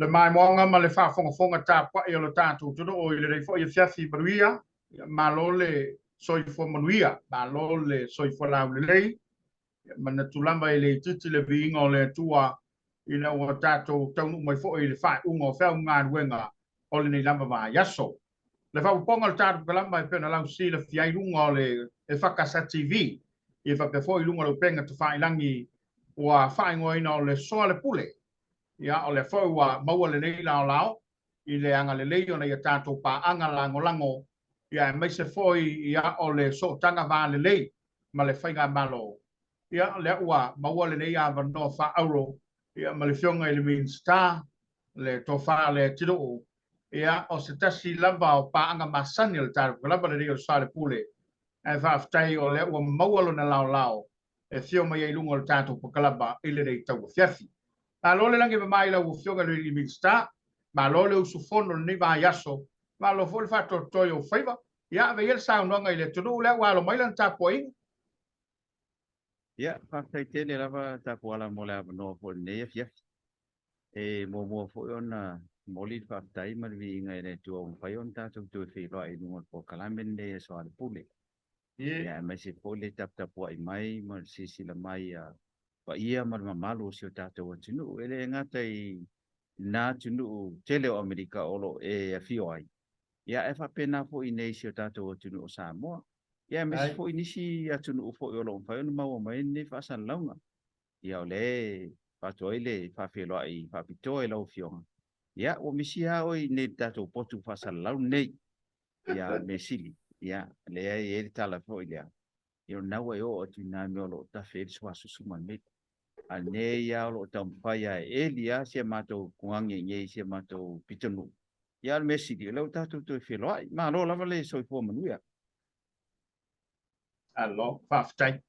Le maimoaga ma le faafogafoga tapuai o lo tatou atunuu i lenei foi afiafi manuia. Malo le soifua manuia, malo le soifua laulelei. Manatu lava e le itiiti le viiga o le Atua ina ua tatou taunuu mai foi i le faaiuga o feau galuega o lenei lava vaiaso. Le faaopoopoga o le tatou polokalame e pei ona lausilafia ai i luga o le EFKS TV ia faapea foi i luga o le upega tafailagi ua faaigoaina o le Soa le Pule. Ia, o lea foi ua maua lenei laolao i le agalelei o nai a tatou paaga lagolago, ia aemaise foi ia o le sootaga va lelei ma le faigamalo. Ia, o lea ua maua lenei avanoa faaauro ia ma le Afioga i le Minisita, le Tofa Leatinuu, ia o se tasi lava o paaga masani o le tatou polokalame lenei o le Soa le Pule. Ae faafetai o lea ua maua lona laolao e afio mai ai i luga o le tatou polokalame i lenei tauafiafi. Malo le lagi e mama i lau Afioga i le Minisita, malo le usufono i lenei vaiaso, malo foi le faatoatoa i ou faiva. Ia ave ia le saunoaga i le atunuu lea ua alo mai lana tapuaiga. Ia, faafetai tele lava Tapuala mo le avanoa foi i lenei afiafi. E muamua foi ona momoli le faafetai ma le viiga i le Atua ua mafai ona tatou toe feiloai i luga o le polokalame lenei e Soalepule. Ia, aemaise foi le taputapuai mai ma le silasila mai a paia ma le mamalu o si o tatou atunuu. E le gata i lena atunuu tele o Amerika o lo o e afio ai, ia ae faapena foi i inei i si o tatou atunuu o Samoa. Ia, aemaise foi nisi atunuu foi o lo o mafai ona maua mai lenei faasalalauga. Ia, o lea e avatu ai le faafeiloai faapitoa i lau Afioga. Ia, ua misi lava oe i inei i le tatou potu faasalalau lenei. Ia, mea sili, ia, lea e i ai le tala foi lea, ia o lena ua e oo atu i nai mea o lo o tafe ai le suasusu ma le meli. A o lenei lava o lo o taumafai lava e eli lava si a matou tugage i inei i si a matou pitonuu. Ia, a o le mea sili, o lea ua tatou toe feiloai. Malo lava le soifua manuia. Alo, faafetai.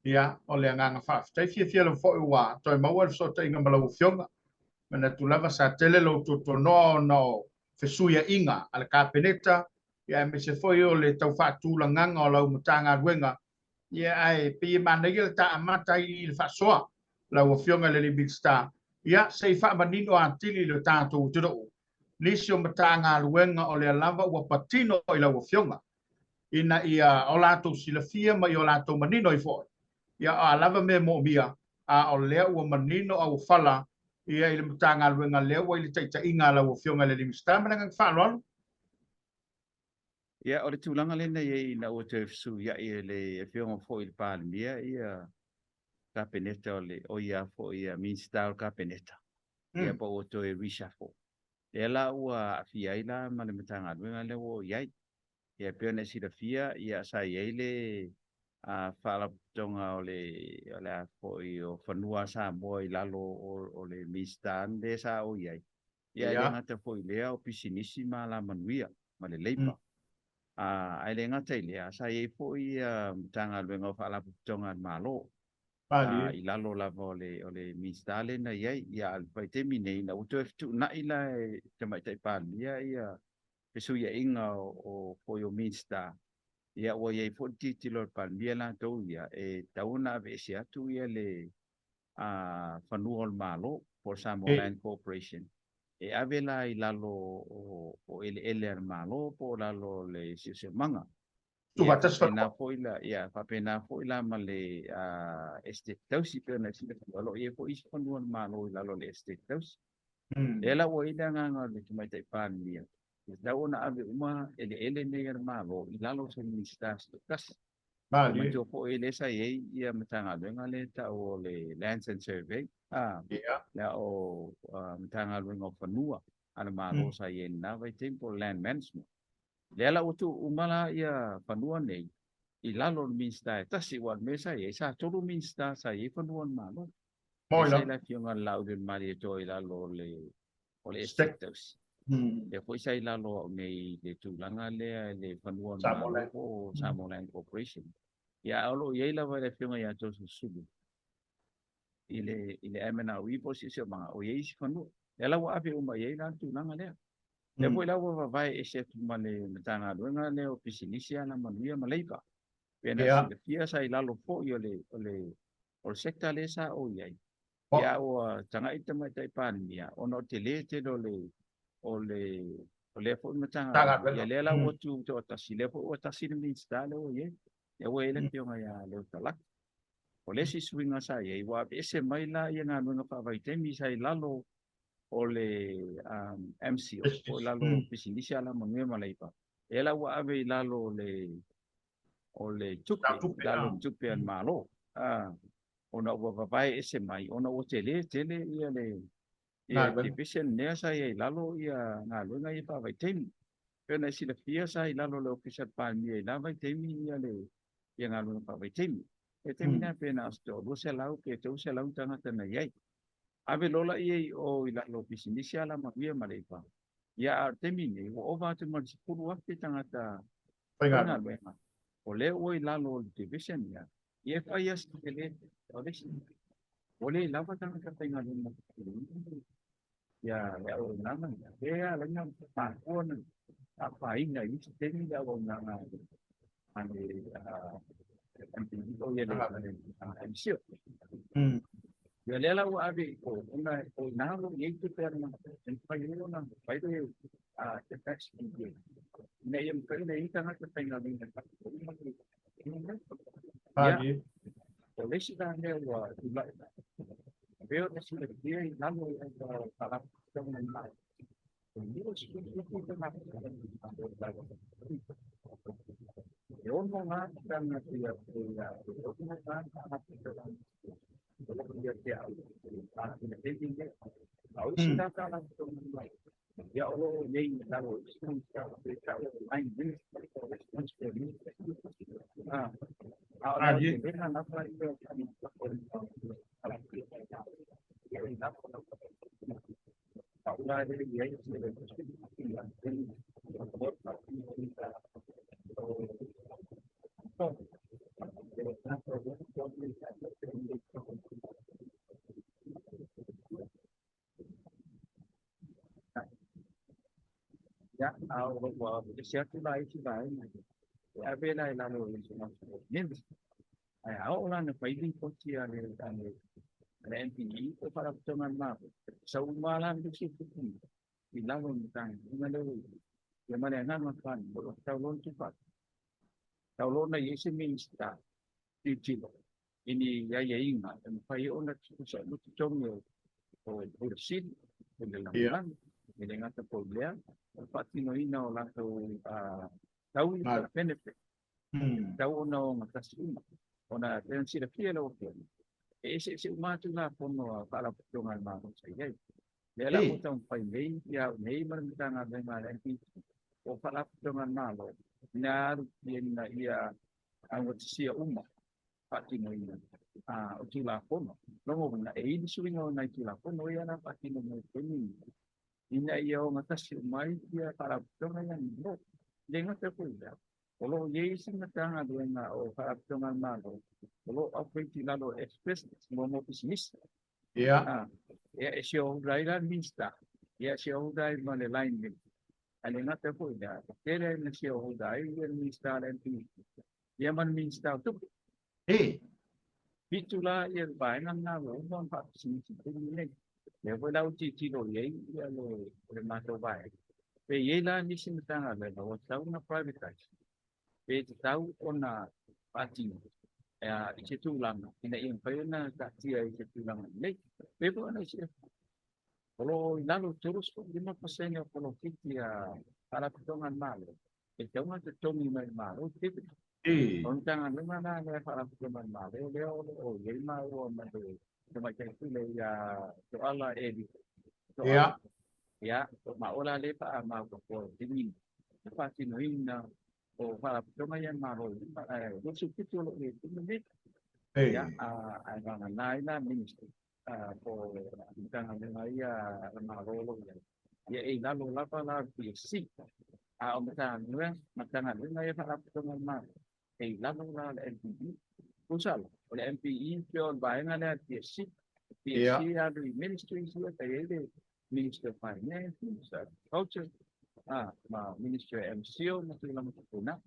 Ia, o le agaga faafetai. Fiafia lava foi ua toe maua le fesootaiga ma lau Afioga. Manatu lava sa tele lou tuatuanoa ona o fesuiaiga a le Kapeneta, ia aemaise foi o le tau faatulagaga o lau Matagaluega. Ia, ae pei e manaia le ta amata ai i le faasoa lau Afioga i le Minisita. Ia, se i faamanino atili i le tatou atunuu nisi o Matagaluega o lea lava ua patino i lau Afioga, ina ia o latou silafia ma ia o latou manino ai foi, ia o a lava mea e moomia, a o lea ua manino auofala ia i le Matagaluega lea ua i le taitaiga a lau Afioga i le Minisita. Ma le agaga faaaloalo. Ia, o le tulaga lea na i ai ina ua toe fesuiai e le Afioga foi i le Palemia ia Kapeneta o le, o ia foi ia Minisita o le Kapeneta, ia po ua toe reshuffle. Lea la ua aafia ai la ma le Matagaluega lea ua oo i ai. Ia e pei ona e silafia, ia sa i ai le Faalapotopotoga o le o le a foi o Fanua a Samoa i lalo o le Minisita lea sa oo i ai. Ia e le gata foi i lea o pisinisi ma alamanuia ma le Labour. Ae le gata i lea, sa i ai foi Matagaluega o Faalapotopotoga a le Malo i lalo lava o le Minisita lea na i ai. Ia, a o le vaitaimi nei, ina ua toe fetuunai la e Tamaitai Palemia ia fesuiaiga o foi o Minisita, ia ua i ai foi le tilotilo a le Palemia latou ia, e tatau ona aveese atu ia le fanua o le Malo po o le Samoa Land Corporation, e ave la i lalo o eleele a le Malo po o lalo o le Siosiomaga. Ia, faapena foi la, ia, faapena foi la ma le Esetete Tausi, pei ona e silafia, o lo o i ai foi isi fanua o le Malo i lalo o le Esetete Tausi. Lea la ua i ai le agaga o le Tamaitai Palemia, e tatau ona ave uma eleele nei a le Malo i lalo o se Minisita se tasi. E manatua foi lea sa i ai ia Matagaluega lea e tau o le Lands and Survey, lea o Matagaluega o Fanua a le Malo sa i ai i lena vaitaimi po o le Land Management. Lea la ua tuu uma la ia fanua nei i lalo o le Minisita e tasi, aua o le mea sa i ai, sa 3 Minisita sa i ai fanua o le Malo. Lea sa i le Afioga i le Laaulialemalietoa i lalo o le o le Estate Tausi. Lea foi sa i lalo o au nei i le tulaga lea i le fanua o le Malo po o Samoa Land Corporation. Ia, ae o lo o i ai lava le Afioga ia Joseph Sulu i le i le MNRE po o Siosiomaga, o i ai isi fanua. Lea la ua ave uma i ai la le tulaga lea. Lea foi la ua vavae ese atu ma le Matagaluega lea o Pisinisi, Alamanuia ma Leipa. Pei ona silafia sa i lalo foi o le o le o le sector lea sa ou i ai. Ia ua taga'i tamaitai Palemia ona o telē tele o le o le o lea foi Matagaluega. Ia lea la ua tutoatasi, lea foi ua tasi le Minisita lea ua i ai, lea ua i ai le Afioga ia Leo Talaki. O le isi suiga sa i ai, ua aveese mai la ia galuega faavaitaimi sa i lalo o le MCO, po o lalo o Pisinisi, Alamanuia ma Leipa. Lea la ua ave i lalo o le tupe, lalo o tupe a le Malo, ona ua vavae ese mai, ona ua tele tele ia le ia division lea sa i ai i lalo ia galuega ia faavaitaimi. Pei ona e silafia, sa i lalo o le Ofisa o le Palemia i la vaitaimi ia le ia galuega faavaitaimi. E taimi lena pe na o se 200 pe 300 tagata na i ai. Ave loa laia i o i lalo o Pisinisi, Alamanuia ma Leipa. Ia a o le taimi nei ua ova atu ma le 10,000 tagata faigaluega o lea ua i lalo o le division lea. Ia e fai lava si tele. O le isi, ua le lava tagata faigaluega ia le auaunaga lea ala ai ona mafua ona afaina i isi taimi le auaunaga a le MPE, le MCIL. Ia lea la ua ave i o, ona o i ina o lo o i ai tupe a le Malo e mafai ai ona fai le capacity ina ia mafai ona i ai tagata faigaluega. Ia, o le isi la mea ua tulai mai, pei ona silafia i lalo o Faalapotopotoga a le Malo, e 27 tagata. E ono la tagata ia e ono la Faalapotopotoga o lo o ia te au i le taimi lenei. A o isi la Faalapotopotoga a le Malo, ia o lo o i ai i lalo o isi Minisita e tau o line ministry o responsible ministry. A o le aotelega lava ia o Faalapotopotoga ia i lalo o la e i ai ia a ua ese atu la isi vaega e ave la i lalo o le ministry. Ae a oo la ina fai lipoti a le MPE po o Faalapotopotoga a le Malo, sau uma la le 27 i lalo o le Matagaluega lea ua i ai. Ia ma le agaga faaaloalo, tau loa ona tufa tau loa ona i ai se Minisita tilotilo i ni aiaiga e mafai ona tuusa i totogi o Pule Sili, Pule Lagolago, e le gata foi i lea, o le faatinoina o latou taui po o benefit, tatau ona ogatasi uma. Ona pei ona silafia e lau Afioga, e eseese uma lava Tulafono a Faalapotopotoga a le Malo sa i ai. Lea la ua taumafai nei ia au nei ma le Matagaluega a le MPE o Faalapotopotoga a le Malo ina alu ina ia augatasia uma faatinoina o Tulafono. Lona uiga, e i ai le suiga o nai Tulafono ia la faatino mai i le taimi lenei ina ia ogatasi uma ai ia Faalapotopotoga ia a le Malo. E le gata foi i lea, o lo o i ai isi Matagaluega o Faalapotopotoga a le Malo o lo o operate i lalo o business, mo pisinisi. Ia e shareholder ai la le Minisita, ia e shareholder ai ma le line minister. Ae le gata foi i lea, e tele ai na shareholder ai le Minisita a le MPE, ia ma le Minisita o Tupe. 7 la ia le vaega lena ua uma ona faapisinisi i le taimi lenei. Lea foi la ua tilotilo i ai ia le matou vaega. Pe i ai la nisi Matagaluega ua tatau ona privatize, pe tatau ona faatino i se tulaga ina ia mafai ona taatia i se tulaga lelei. Pe foi ona isi o lo o i lalo 35% o polofiti a Faalapotopotoga a le Malo, e tatau ona totogi mai le Malo dividend. O le Matagaluega la lea Faalapotopotoga a le Malo lea o lo o i ai maua ma le tamaitai pule ia Toala Eli. Ia, ma o la le faamaopoopo i taimi le faatinoina o Faalapotopotoga ia a le Malo, 27 o lo o i ai i le taimi lenei. Ia, ae vagana ai la ministry po o Matagaluega ia a le Malo o lo o i ai, ia e i lalo lava la o le PSC. A o Matagaluega ia Faalapotopotoga a le Malo, e i lalo la o le MPE. Tusa la, o le MPE pei o le vaega lea a le PSC. PSC alu i ministries ia, tai ai le Minister of Finance, Minister of Agriculture, ma Minister of MCIL ma tulaga faapena.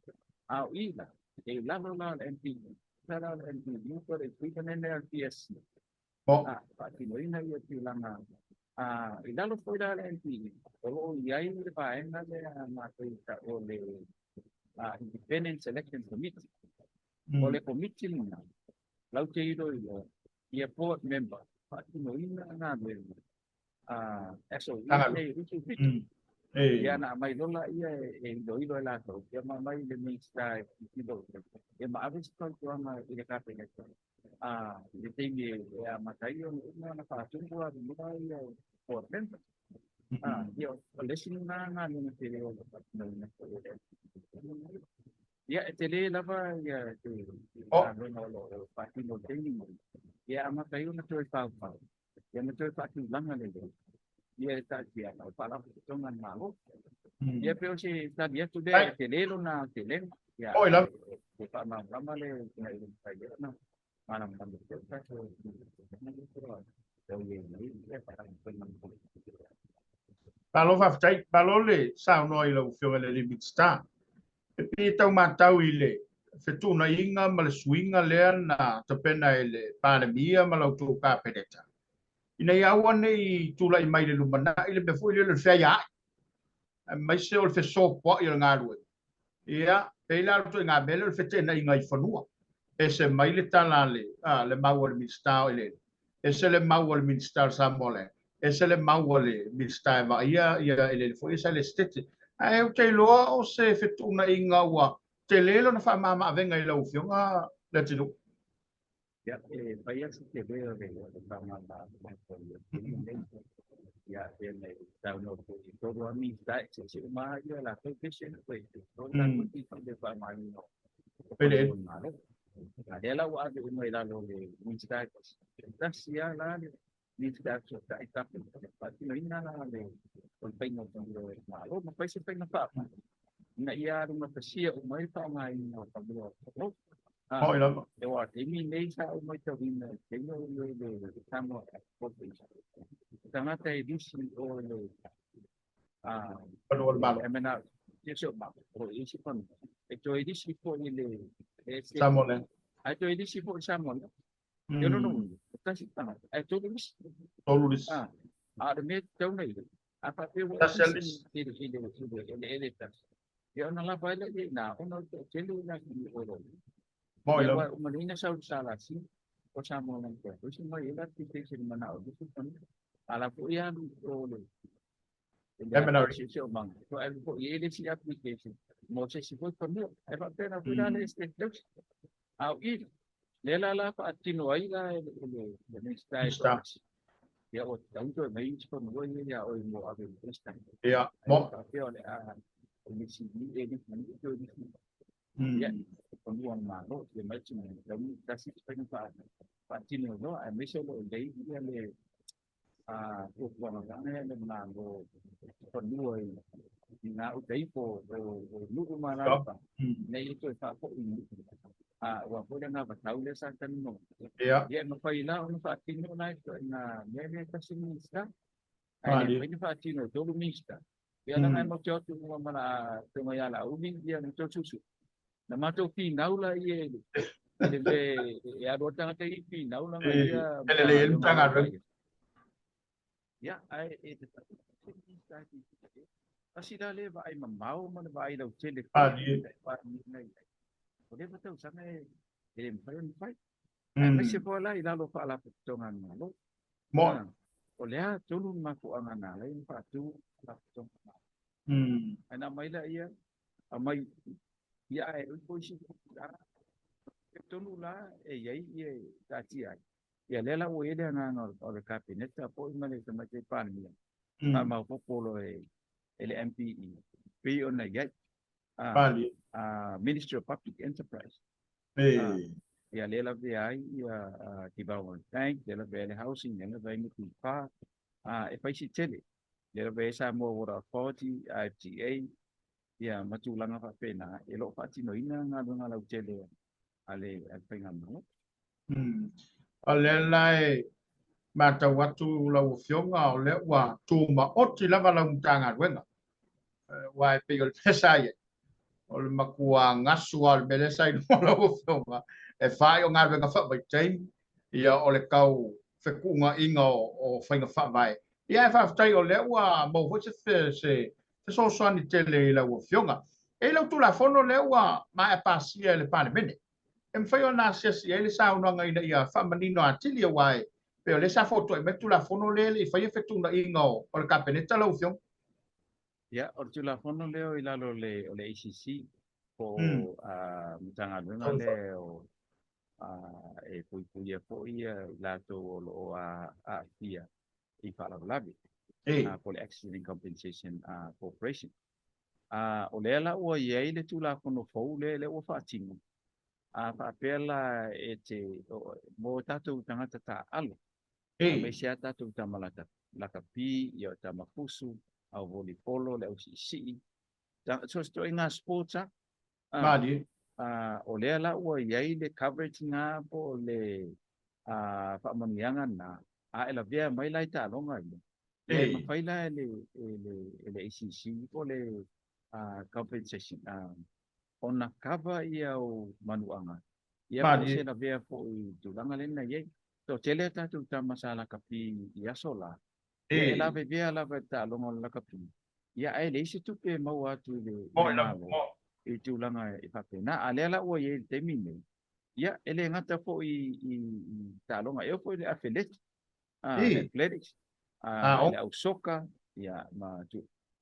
A o i la, e i lalo la o le MPE. Tusa la o le MPE po o le equivalent lea o le PSC. Mo. A faatinoina ia tulaga i lalo foi la le MPE, o lo o i ai le vaega lea matou e ta'u o le Independent Selection Committee. O le komiti lena lau te iloilo ia board member faatinoina galuega a SOE nei 27. Ia na aumai lola ia e iloilo e latou, ia ma aumai le Minisita e tilotilo, ia ma ave se fautuaga i le Kapeneta i le taimi e amata ai ona uma ona faatumu avanoa ia board member. Ia o le isi lena galuega tele o lo o faatinoina foi e le. Ia e tele lava ia te galuega o lo o faatino i le taimi nei. Ia amata ai ona toe faufau, ia ma toe faatulaga lelei ia le taatiaga o Faalapotopotoga a le Malo. Ia pei o se tali atu lea, e tele lona aotelega. Ia e faamalamalama le ina ia mafai ai ona malamalama foi le tatou Faalapotopotoga. Malo faafetai, malo le saunoa i lau Afioga i le Minisita. E pei e tau matau i le fetuunaiga ma le suiga lea na tapena e le Palemia ma la outou Kapeneta, ina ia aua ne i tulai mai i le lumanai le mea foi lea o le feaiaai, aemaise o le fesopoai o le galuega. Ia, pei la o le ituaiga mea lea o le feteenaiga i fanua. Ese mai le tala a le mau a le Minisita o Eleele, ese le mau a le Minisita o le Samoa Land, ese le mau a le Minisita e vaaia ia eleele foi ia sa i le Esetete. Ae ou te iloa o se fetuunaiga ua tele lona faamama-avega i lau Afioga Leatinuu. Ia, e fai lava si tele o le faamama-avega foi i le taimi lenei. Ia, pei ona e saunoa foi, e tolu lava Minisita e eseese uma lava ia latou vision foi, e tolu latou tilotilo i le faaaogaina o fanua o le Malo. A lea la ua ave uma i lalo o le Minisita e tasi, e tasi lava la le Minisita Fesootai Kapeneta e faatinoina la le o le faiga o fanua o le Malo ma fai se faiga faavae ina ia alugatasia uma ai le faaaogaina o fanua o le Malo. Moi lava. Aua o le taimi lenei sa ou matauina i le taimi o i le Samoa Corporation, o tagata e lisi o le Fanua o le Malo. MNR, Siosiomaga, o lo o i ai se fanua. E toe lisi foi i le Samoa Land. Ae toe lisi foi i le Samoa Land. E lona uiga, e tasi le tagata, ae tolu lisi. Tolu lisi. A o le mea e tatau ona i ai, a faapea ua e lisi i le eleele e tasi, ia ona lava ai lea i ina, ona o le toatele o le atunuu o lo o i ai. Moi Ia lava. Aua e uma nei ona sau le SLC o Samoa Land Corporation ma i ai le application manao e lisi fanua. A la foi alu i o le MNRE. Siosiomaga, toe alu foi i ai le isi application mo se isi foi fanua. E faapena foi la le Estate Tax. A o i, lea la la faatino ai la e le Minisita e Minisita. toatasi. Ia ua tatau ona toe aumai isi fanua ia ia oe mo ave i le Minisita. Ia, Ae mo. faapea o le a o le CV e lisi manu toe lisi. Ia, fanua o le Malo, ia mai tino, tau tasi se faiga faatino loa, aemaise o lo o i ai ia le fuafuaga lea le Malo fanua i ngā uta ifo o nuu ma alaalafaga ina ia toe faafoi i nuu. Aua foi le anavatau lea sa talanoa. Ia e mafai la ona faatino la ituaiga mea lea e tasi le Minisita. Ae le mafai ona faatino e tolu Minisita. Ia leaga e matou te o atu uma ma la afioga ia Laauli ia ma Toeolesulusulu. Na matou finau la ia i le mea e alu ai le tagata ia i finau lana ia E lelei ai le Matagaluega. Ia, ae e tasi la le vaai mamao ma le vaai lautele foi o lea tausaga e le mafai ona fai. Aemaise foi la i lalo o Faalapotopotoga a le Malo. Mo. O le a tonu le mafuaaga na ala ai ona faatu Faalapotopotoga a le Malo. Ae na aumai laia, aumai ia ae oi foi isi tonu la e i ai ia taatia ai. Ia lea la ua i ai le agaga o le Kapeneta foi ma le Tamaitai Palemia, faamaopoopo loa e le MPE pei ona i ai Ministry of Public Enterprise. Ia lea lavea ai ia Development Bank, lea lavea ai le Housing, lea lavea ai NPF, e fai si tele. Lea lavea ai Samoa Water Authority, IFTA, ia ma tulaga faapena e lo o faatinoina galuega lautele a le Faigamalo. O lea la e matau atu lau Afioga, o lea ua tumaoti lava lau Matagaluega. Aua e pei o le mea sa i ai, o le matua gasu lava o le mea lea sa i luga o lau Afioga, e fai o galuega faavaitaimi, ia o le tau fetuunaiga o faiga faavae. Ia ae faafetai o lea ua maua foi se se fesoasoani tele i lau Afioga. E i lau Tulafono lea ua maea pasia e le Palemene, e mafai ona asiasi i ai le saunoaga ina ia faamanino atili, aua e pei o lea sa fotuai mai le Tulafono lea e le i faia fetuunaiga o le Kapeneta lau Afioga. Ia, o le Tulafono lea o i lalo o le ACC, po o Matagaluega lea o e puipuia foi i latou o lo o aafia i faalavelave, po o le Accident Compensation Corporation. O lea la ua i ai le Tulafono fou lea, lea ua faatino, a faapea la e te, mo tatou tagata taaalo, aemaise lava tatou tama lakapi, ia o tama fusu, au volipolo, le au siisii, so se ituaiga sports lava. Malie. O lea la ua i ai le coverage na po o le faamanuiaga na, a e lavea mai la i taaloga ia, ia e mafai la e le ACC po o le compensation ona cover ia au manuaga, ia po o se lavea foi i tulaga lea na i ai. Toatele a tatou tama sa lakapi i aso la, ia e lavevea lava i le taaloga o le lakapi, ia ae leai se tupe e maua atu i le Malo i tulaga e faapena. A lea la ua i ai i le taimi lenei, ia e le gata foi i taaloga, e oo foi i le afeleti, le athletics, le au soka, ia ma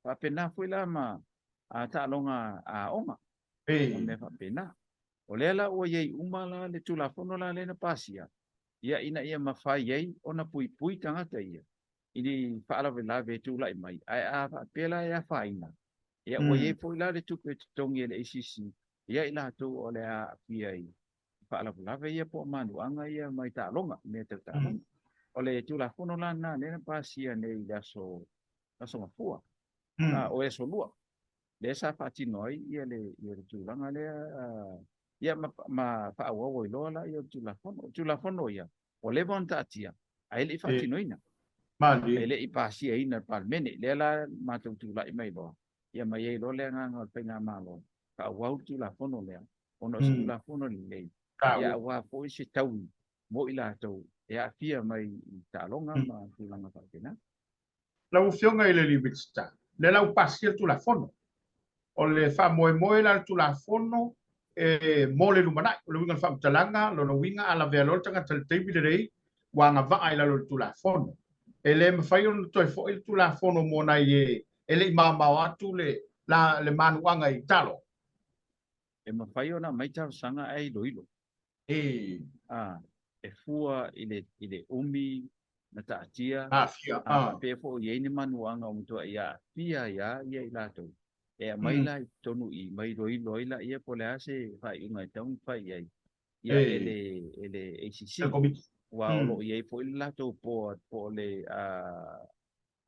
faapena foi la ma taaloga aoga, ma mea faapena. O lea la ua i ai uma la le Tulafono la lea na pasia, ia ina ia mafai ai ona puipui tagata ia i ni faalavelave e tulai mai, ae a faapea la e afaina, ia ua i ai foi la le tupe e totogi e le ACC ia i latou o le a aafia i faalavelave ia po o manuaga ia mai taaloga, mea tau taaloga. O le Tulafono la lena lea na pasia nei i le aso aso Gafua, o aso Lua, lea sa faatino ai ia le tulaga lea, ia ma faaauau ai loa la ia Tulafono. O Tulafono ia, ua leva ona taatia, ae le i faatinoina. E le i pasiaina e le Palemene. Lea la matou tulai mai loa, ia ma i ai loa le agaga o le Faigamalo, faaauau le Tulafono lea, ona o se Tulafono lelei, ia aua foi se taui mo i latou e aafia mai i taaloga ma tulaga faapena. Lau Afioga i le Minisita, lea la ua pasia le Tulafono. O le faamoemoe la le Tulafono e mo le lumanai. O le uiga o le faamatalaga, lona uiga a lavea loa le tagata i le taimi lenei, ua agavaa i lalo o le Tulafono. E le mafai ona toe foi le Tulafono mo nai e le i maomao atu le manuaga i talo. E mafai ona aumai talosaga ae iloilo. E fua i le umi na taatia, faapea foi i ai ni manuaga o matuai aafia ai ia i latou. E aumai la i totonu i mai iloilo ai laia po o le a se faaiuga e tatau ona fai i ai ia e le ACC. Aua o lo o i ai foi le latou board po o le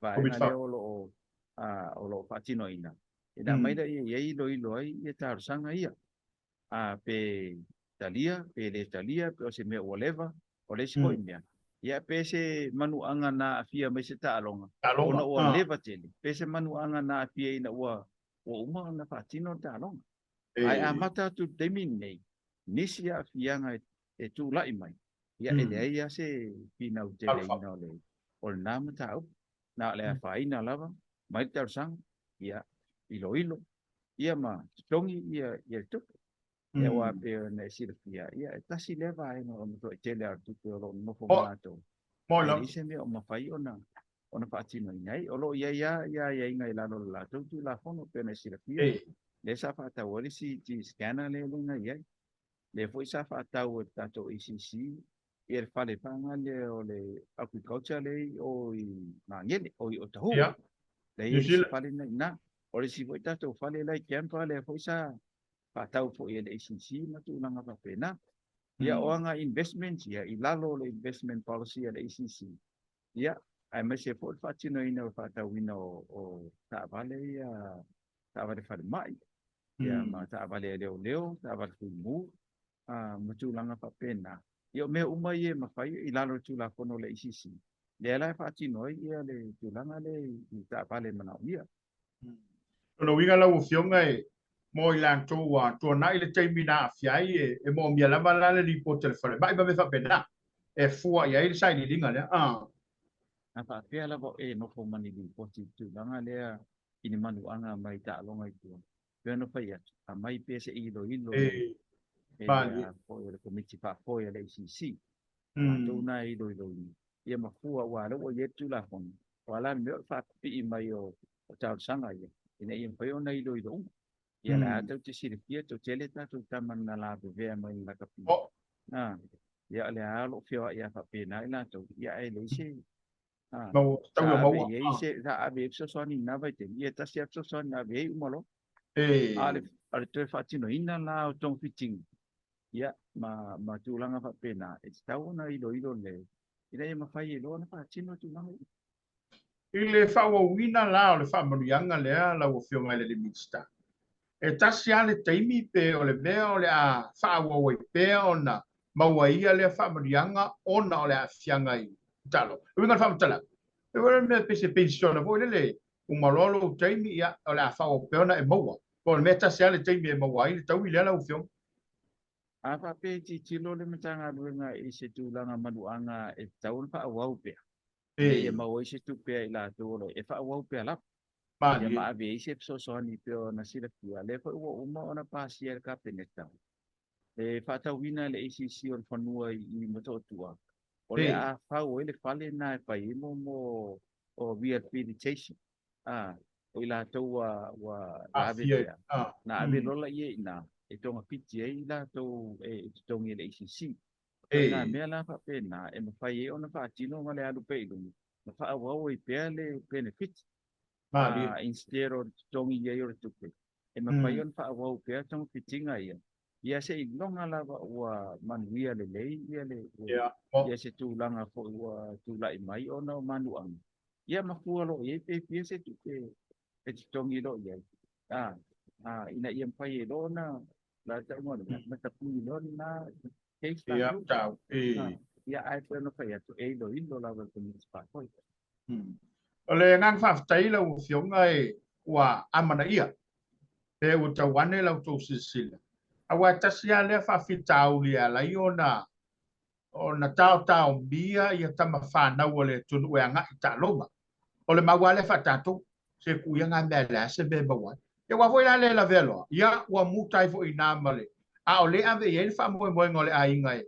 vaega lea o lo o faatinoina. E na aumai laia i ai iloilo ai ia talosaga ia. Pe talia, pe le talia, pe o se mea ua leva, o le isi foi mea. Ia pe se manuaga na aafia mai se taaloga, ona ua leva tele, pe se manuaga na aafia ina ua uma ona faatino le taaloga. Ae amata atu i le taimi lenei, nisi aafiaga e tulai mai, ia e leai lava se finau teleina o lena mataupu. Na o le afaina lava, mai le talosaga, ia iloilo, ia ma totogi ia le tupe. Ia aua pei ona e silafia, ia e tasi lea vaega o le matuai tele lava o le tupe o lo o nonofo ma latou. E leai se mea o mafai ona faatinoina ai. O lo o i ai lava ia aiaiga i lalo o le latou Tulafono pei ona e silafia. Lea sa faatau ai le CT scanner lea na i ai. Lea foi sa faatau e le tatou ACC ia le fale faga lea o le agriculture lea i o i Magele, o i Otahuhu. Lea i ai le isi fale na i ina. O le isi foi tatou fale la i Canberra lea foi sa faatau foi e le ACC ma tulaga faapena. Ia o aga investments ia i lalo o le investment policy a le ACC, ia aemaise foi le faatinoina o le faatauina o taavale ia, taavale falemai, ia ma taavale a leoleo, taavale fuimu, ma tulaga faapena. Ia o mea uma ia e mafai i lalo o le Tulafono a le ACC, lea la e faatino ai ia le tulaga lea i taavale manaomia. O lona uiga lau Afioga e mo i latou ua tuanai le taimi na aafia ai e moomia lava la le lipoti a le falemai ma mea faapena. e fua i ai le sailiiliga lea. A. A faapea lava o e nofo ma ni lipoti i le tulaga lea i ni manuaga mai taaloga i tua, pei ona fai atu, aumai pea se iloilo e le Komiti Faafoe a le ACC. Matou na e iloiloina, ia ma fua aua o lea ua i ai le Tulafono, o a la le mea o le faapipii mai o talosaga ia, ina ia mafai ona iloilo uma. Ia o lea lava tou te silafia, toatele tatou tama na lavevea mai le lakapi. Ia o lea lava o lo o feoai lava faapena i latou, ia ae leai se sa ave i ai fesoasoani i lena vaitaimi, ia e tasi lava le fesoasoani na ave i ai uma loa. A o le toe faatinoina la o togafitiga, ia ma tulaga faapena, e tatau ona iloilo lelei ina ia mafai ai loa ona faatino tulaga ia. I le faaauauina la o le faamanuiaga lea lau Afioga i le Minisita, e tasi lava le taimi pe o le mea o le a faaauau ai pea ona maua ia lea faamanuiaga ona o le aafiaga i taaloga. O le uiga o le faamatalaga, e pei o le mea pei se penisione foi lele, uma loa lou taimi, ia, o le a faaauau pea ona e maua. Po o le mea e tasi lava le taimi e maua ai le taui lea lau Afioga. A faapea e tilotilo le Matagaluega i se tulaga manuaga e tatau ona faaauau pea, ina ia maua ai se tupe a i latou o lo o e faaauau pea lava. Ia ma ave ai se fesoasoani pei ona silafia, lea foi ua uma ona pasia e le Kapeneta le faatauina e le ACC o le fanua i Motootua, o le a fau ai le fale lena e fai ai mo rehabilitation, o i latou ua lavevea, na ave loa laia i ina e togafiti ai i latou e totogi e le ACC. O nai mea la faapena e mafai ai ona faatino ma le alu pea i luma ma faaauau ai pea le penefiti. Instead o le totogi i ai o le tupe, e mafai ona faaauau pea togafitiga ia, ia seiloga lava ua manuia lelei ia le ia se tulaga foi ua tulai mai ona o manuaga, ia ma fua loa i ai pe fia se tupe e totogi loa i ai, ina ia mafai ai loa ona la tauga o le mea, matapuni loa lena case tatou. Ia, ae pei ona fai atu, e iloilo lava e le Komiti Faafoe. O le agaga faafetai lau Afioga e ua amanaia pe ua tau ane la outou silasila, aua e tasi lava lea faafitauli e ala ai ona taotaomia ia tama fanau a le atunuu e agai i taaloga. O le mau lava lea faatatou, se tuu ia ngā mea e leai se mea e maua ai. Ia aua foi la le lavea loa, ia ua muta ai foi i ina ma le, a o le ave i ai le faamoemoega o le aiga e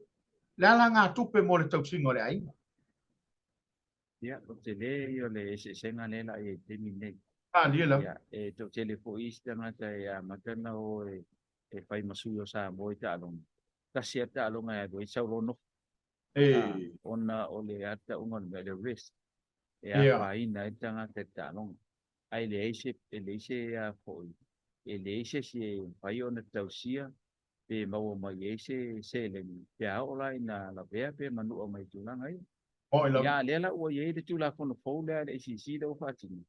le alagatupe mo le tausiga o le aiga. Ia, o le tele ia o le eseesega lea la i ai i le taimi lenei. Malie lava. Ia, e toatele foi isi tagata e amata ona o e fai ma sui o Samoa i taaloga. Tasi lava le taaloga e alu ai sau loa nofo. Ona o le atauga o le mea, le risk, e afaina ai le tagata i le taaloga. Ae leai se, e leai se a foi, e leai se isi e mafai ona tausia pe maua mai ai se seleni pe a oo la ina lavea pe manua mai i tulaga ia. Ia, a lea la ua i ai le Tulafono fou lea a le ACC lea ua faatino,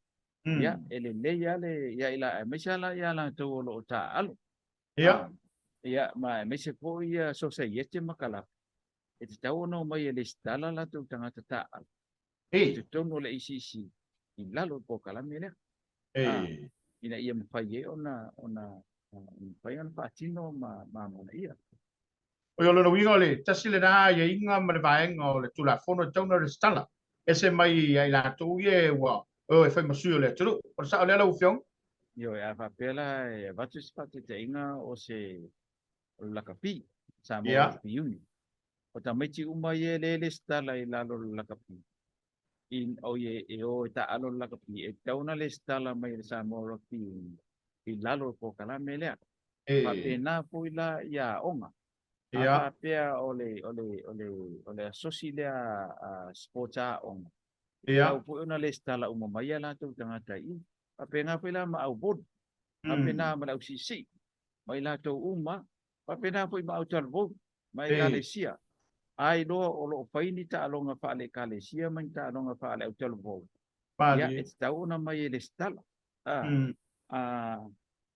ia, e lelei lava le, ia i la, aemaise lava la ia latou o lo o taaalo. Ia, ma aemaise foi ia sosaiete ma kalapu, e tatau ona omai e lesitala latou tagata taaalo i totonu o le ACC i lalo o le polokalame lea, ina ia mafai ai ona mafai ona faatino ma amanaia. O lona uiga o le tasi lena aiaiga ma le vaega o le Tulafono e tatau ona resitala ese mai ia i latou ia e ua o e fai ma sui o le atunuu. O le sao lea lau Afioga? Ioe, a faapea la e avatu se faataitaiga o se o le lakapi, Samoa Rugby Union, o tamaiti uma ia e le lesitala i lalo o le lakapi, e o e taaalo le lakapi, e tatau ona lesitala mai e le Samoa Rugby Union i lalo o le polokalame lea. Faapena foi la ia aoga. A faapea o le asosi lea a sports a aoga, e tatau foi ona lesitala uma mai a latou tagata i i. Faapena foi la ma au voli, faapena ma le au siisii, ma i latou uma, faapena foi ma au talavou, ma ekalesia. A iloa o lo o fai ni taaloga faale-ekalesia ma ni taaloga faale-au talavou, ia, e tatau ona mai e lesitala.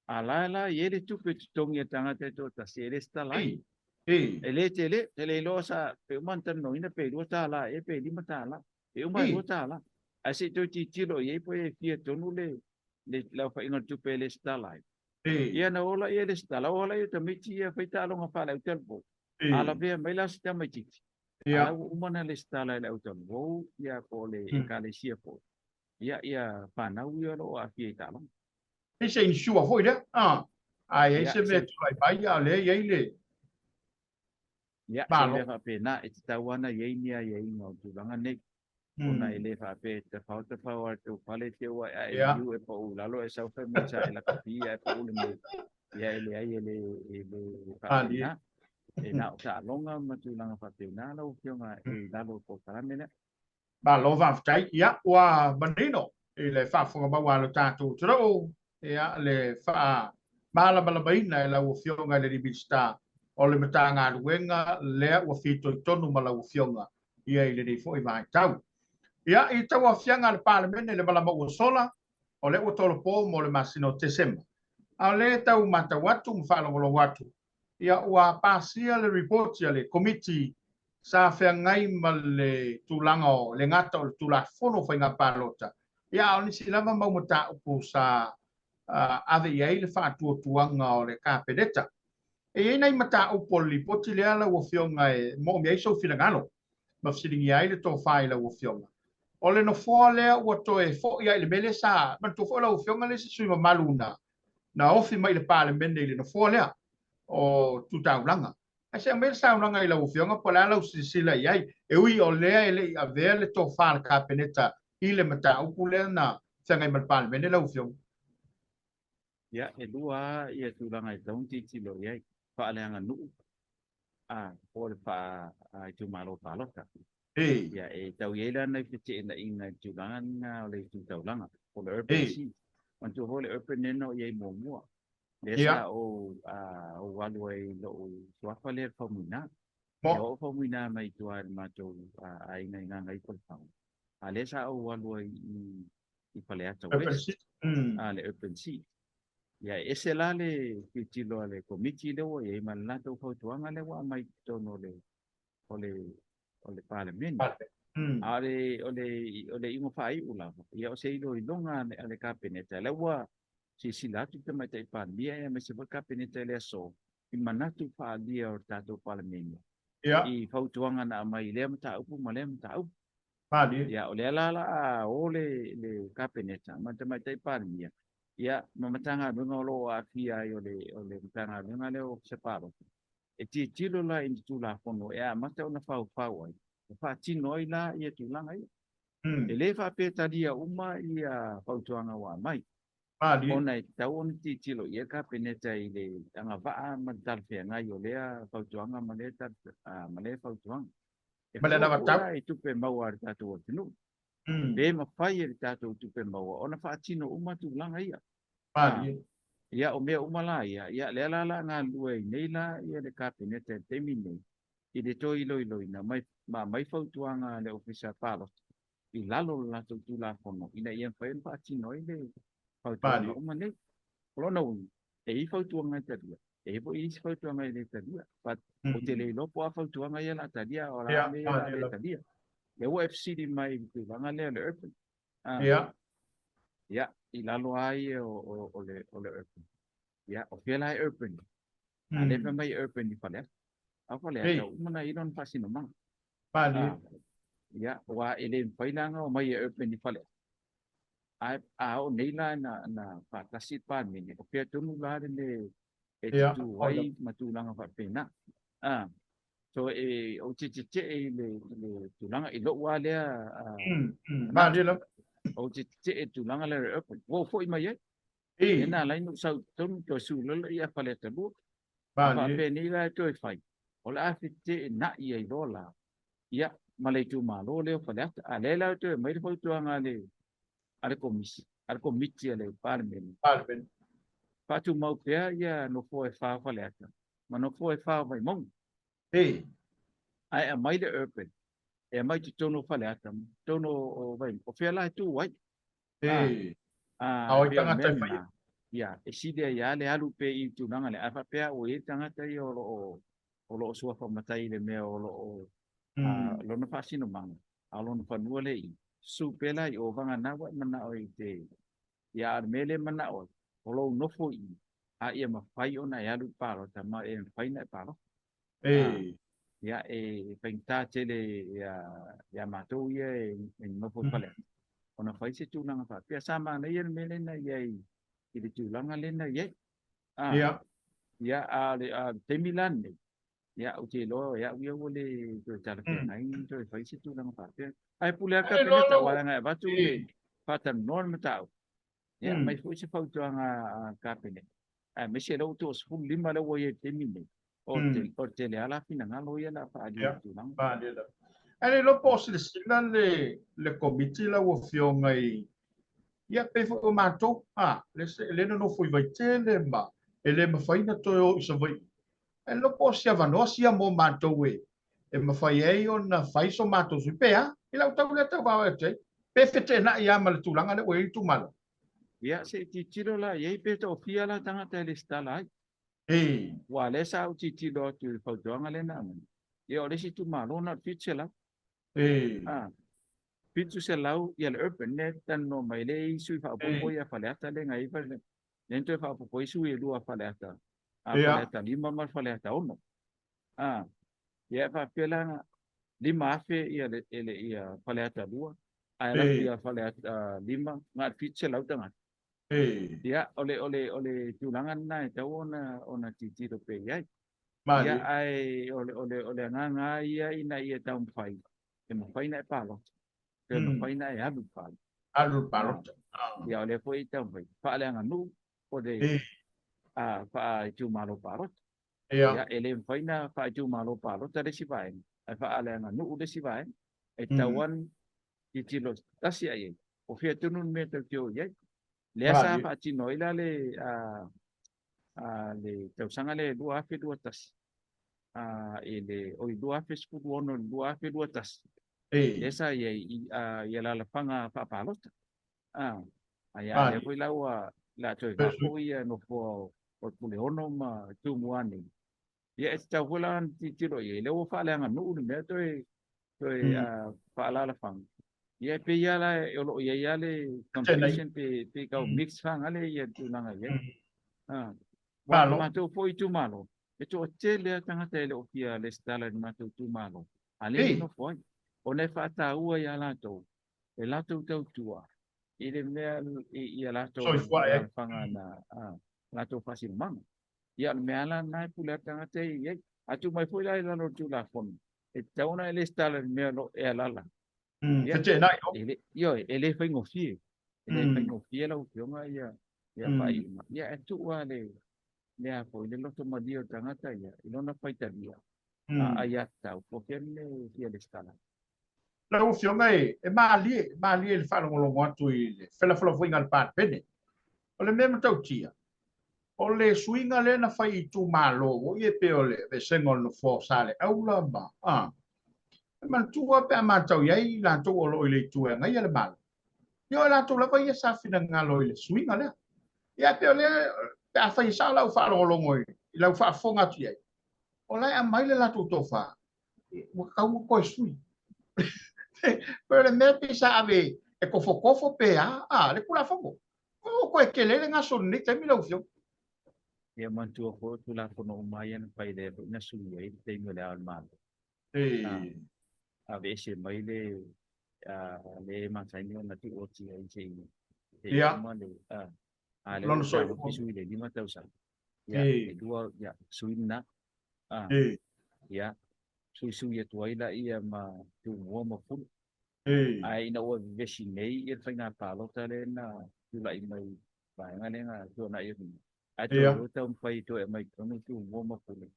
A la la i ai le tupe totogi a tagata e toatasi e lesitala ai. E le tele, tele iloa sa pe uma ona talanoaina pe $2 ea pe $5, pe uma e $2. Ae se i toe tilotilo i ai po e fia tonu le aofaiga o le tupe e lesitala ai. Ia na o laia e lesitala, o laia tamaiti ia fai taaloga faale-au talavou. A lavea mai la se tamaitiiti, A la ua uma ona resitala i le autalavou ia po o le ekalesia foi, ia ia fanau ia o lo o aafia i taaloga. E se insure foi lea, a i ai se mea e tulai mai, a o lea e i ai le Ia, se mea faapena, e tatau lava ona i ai ni aiaiga o tulaga nei. Ona e le faapea e tafao tafao lava i le tou fale te ua ae liu e pau i lalo ae sau fai mai sa e lakapi ae pau le mea. Ia e leai e le e le faapena. E na o taaloga ma tulaga faapena lau Afioga e i lalo o le polokalame lea. Malo faafetai. Ia, ua manino i le faafofoga mau a lo tatou atunuu, ia, le faamalamalamaina e lau Afioga i le Minisita o le Matagaluega lea ua fitoitonu ma lau Afioga ia i lenei foi vaitau. Ia, i tauaofiaga a le Palemene i le malama ua sola, o lea ua tolopo mo le masina o Tesema. A o lea e tau matau atu ma faalogologo atu, ia ua pasia le ripoti a le Komiti sa feagai ma le tulaga o le gata o le Tulafono o Faiga Palota, ia a o nisi lava mau mataupu sa ave i ai le faatuatuaga o le Kapeneta. E i ai nai mataupu o le lipoti lea lau Afioga e moomia ai sou finagalo ma fesiligia ai le tofa i lau Afioga. O le nofoa lea ua toe foi lava i le mea lea sa manatua foi lau Afioga le isi sui usufono mamalu na na ofi mai i le Palemene i le nofoa lea o Tu Taulaga. Ae se i aumai le saunoaga i lau Afioga po o le a lau silasila i ai, e ui o lea e le i avea le tofa a le Kapeneta i le mataupu lea na feagai ma le Palemene lau Afioga. Ia, e lua lava ia tulaga e tatau ona tilotilo i ai, faaleaganuu a po o le faa-itumalo palota. Ia, e tau i ai la nai feteenaiga i le tulaga lena o le itu taulaga, po o le urban seat. Manatua foi o le urban lea na oo i ai muamua. Lea sa ou ou alu ai i lou suafa lea le Faumuina. Ia oo Faumuina mai tua i le matou aiga i Gagaifomauga. A lea sa ou alu ai i Faleata West, le urban seat. Ia, e ese la le tilotilo a le Komiti lea ua i ai ma le latou fautuaga lea ua aumai i totonu o le o le o le Palemene. A o le o le o le iuga faaiu lava, ia o se iloiloga a le Kapeneta, lea ua silasila atu le Tamaitai Palemia aemaise foi le Kapeneta i le aso i manatu faaalia o le tatou Palemene i fautuaga na aumai i lea mataupu ma lea mataupu. Ia, o lea la o le a o le le Kapeneta ma le Tamaitai Palemia, ia, ma Matagaluega o lo o aafia ai o le o le Matagaluega lea o Ofisa Palota, e tilotilo la i ni Tulafono e amata ona faufau ai, e faatino ai la ia tulaga ia. E le faapea e talia uma ia fautuaga ua aumai, ona e tatau ona tilotilo i ai le Kapeneta i le agavaa ma le talafeagai o lea fautuaga ma lea, ma lea fautuaga. E Ma le fua foi anavatau. la i tupe maua a le tatou atunuu. Pe mafai e le tatou tupe maua ona faatino uma tulaga ia. Ia, o mea uma la ia, ia lea la o le a galulue ai nei la ia le Kapeneta i le taimi lenei i le toe iloiloina mai ma aumai fautuaga a le Ofisa Palota i lalo o le latou Tulafono ina ia mafai ona faatino ai le fautuaga uma nei. O lona uiga, e i ai fautuaga e talia, e i ai foi isi fautuaga e le talia. But ou te le iloa po o a fautuaga ia o le a talia a o le a mea ia o le a le talia. Lea ua e fesili mai i le tulaga lea o le urban. Ia, i lalo lava ia o le o le urban. Ia, o fea la e urban? A lea fai mai e urban i Faleata. A o Faleata, ua uma ona i ai lona faasinomaga. Ia, aua e le mafai la ona omai e urban i Faleata. A, a oo nei la na, na faatasi le Palemene, o fea tonu la le mea e tutū ai ma tulaga faapena. So e, ou te tetee i le, i le tulaga, i lou lava lea manatu, ou te tetee i le tulaga lea o le urban. Ua ou foi mai ai. Lea na ala ai ona ou sau i totonu, toe sulala ia Faleata 2. A faapenei la e toe fai, o le a feteenai ai loa la, ia, ma le itumalo lea o Faleata. A lea la e toe aumai le fautuaga a le, a le Komisi, a le Komiti a le Palemene, faatumau pea ia nofoa e fa o Faleata ma nofoa e fa o Vaimauga. Ae aumai le urban, e aumai i totonu o Faleata ma totonu o Vaimauga. O fea la e tu ai? A o ai tagata e faia? Ia, e sili ai lava le alu pea i le tulaga lea. A faapea ua i ai le tagata ia o lo o o lo o suafa matai i le mea o lo o lona faasinomaga, a o lona fanua lea i i, susu pea la i o, vagana ua e manao i te, ia, a o le mea lea e manao ai, o lou nofo i i, a ia mafai ona e alu i le palota ma e mafai ona e palota. Ia, e faigata tele ia matou ia e nonofo i Faleata ona fai se tulaga faapea. Sa manaia le mea lea na i ai i le tulaga lea na i ai. Ia, a o le taimi la lenei, ia, ou te iloa e au ia ua le toe talafeagai ni toe fai se tulaga faapea. Ae pule lava le Kapeneta, aua leaga e avatu le faatalanoa le mataupu. Ia, aumai foi se fautuaga a le Kapeneta, aemaise lea ua 25 lea ua i ai i le taimi lenei. O le tele lava la finagalo ia o le a faaalia i le tulaga. Ae le iloa po o silasila le Komiti lau Afioga i, ia pei foi o matou, lea nonofo i Vaitele ma e le mafai ona toe o i Savaii. Ae le iloa po o se avanoa sia mo matou e mafai ai ona fai so matou sui pe a, i lau tau lea tau vaavaai atu ai, pe feteenai lava ma le tulaga lea ua i ai le itumalo. Ia, se i tilotilo la i ai pe toafia la tagata e lesitala ai. Aua o lea sa ou tilotilo atu i le fautuaga lea na aumai. Ia, o le isi itumalo na o le 700. 700 ia le urban lea e talanoa mai lea i sui faaopoopo ia Faleata lea na i ai, lea na toe faaopoopo ai sui e lua Faleata, Faleata 5 ma le Faleata 6. Ia e faapea la 5,000 ia le ia Faleata 2, ae alu atu ia Faleata 5 na o le 700 tagata. Ia, o le tulaga lena e tatau ona tilotilo pea i ai. Ia, ae o le agaga ia ina ia taumafai, e mafai ona e palota, pe mafai ona e alu i le palota. Alu i le palota. Ia, o lea foi e taumafai, faaleaganuu o le faaitumalo palota. Ia, e le mafai ona faaitumalo palota le isi vaega, ae faaleaganuu le isi vaega. E tatau lava ona tilotilo tasi i ai, o fea tonu le mea tatou te o i ai. Lea sa faatino ai la le tausaga lea 2021, i le oi 2016 i le 2021, lea sa i ai i alalafaga faapalota. Ia, lea foi la ua la toe faafoi ia nofoa o Puleono ma Tumua nei. Ia, e tatau foi la ona tilotilo i ai, lea ua faaleaganuu le mea toe faalalafaga. Ia, e pei lava la o lo o i ai lava le confusion pe tau mix fagale ia tulaga i ai. Aua o matou foi itumalo, e toatele lava tagata e le o fia lesitala i le matou itumalo, a lea e nonofo ai, ona e faataua ia latou, e latou tautua i le mea i a latou alalafaga na latou faasinomaga. Ia, o le mea la lena e pule atu tagata i ai. A tuu mai foi la i lalo o le Tulafono, e tatau ona e lesitala i le mea o lo o e alala. Ioe, e le faigofie. E le faigofie lau Afioga ia faaiuga. Ia, e tuu lava le a foi le loto malie o le tagata ia i lona faitalia aiatatau, po o fea le mea e fia lesitala. Lau Afioga e malie, malie le faalogologo atu i le felafolafoaiga a le Palemene. O le mea matautia, o le suiga lea na fai i itumalo, ua ia pei o le aveesega o le nofoa o Saleaula ma e manatua pe a matau i ai latou o lo o i le itu e agaia le Malo. Ia, o latou lava ia sa finagalo i le suiga lea. Ia, pei o lea, pe a fai e sao lau faalogologo i lau faafofoga atu i ai, o la e aumai le latou tofa, ua tatau ona toe sui. Pei o le mea pei sa ave e tofotofo pe a, le Tulafono. Ua toe tele ai le gaso i lenei taimi lau Afioga. Ia, manatua foi o Tulafono uma ia na fai lea foi na sui ai le taimi o le Ao o le Malo. Aveese mai le le masani ona tuu atu ai se i uma le a lea ua sui le 5 tausaga. Ia, e lua, ia, sui lena. Ia, suisui atu ai la ia ma Tumua ma Pule. Ae ina ua vevesi nei ia le faiga palota lea na tulai mai vaega lea na tuanai atu nei. Ae toe lua taumafai e toe aumai totonu Tumua ma Pule.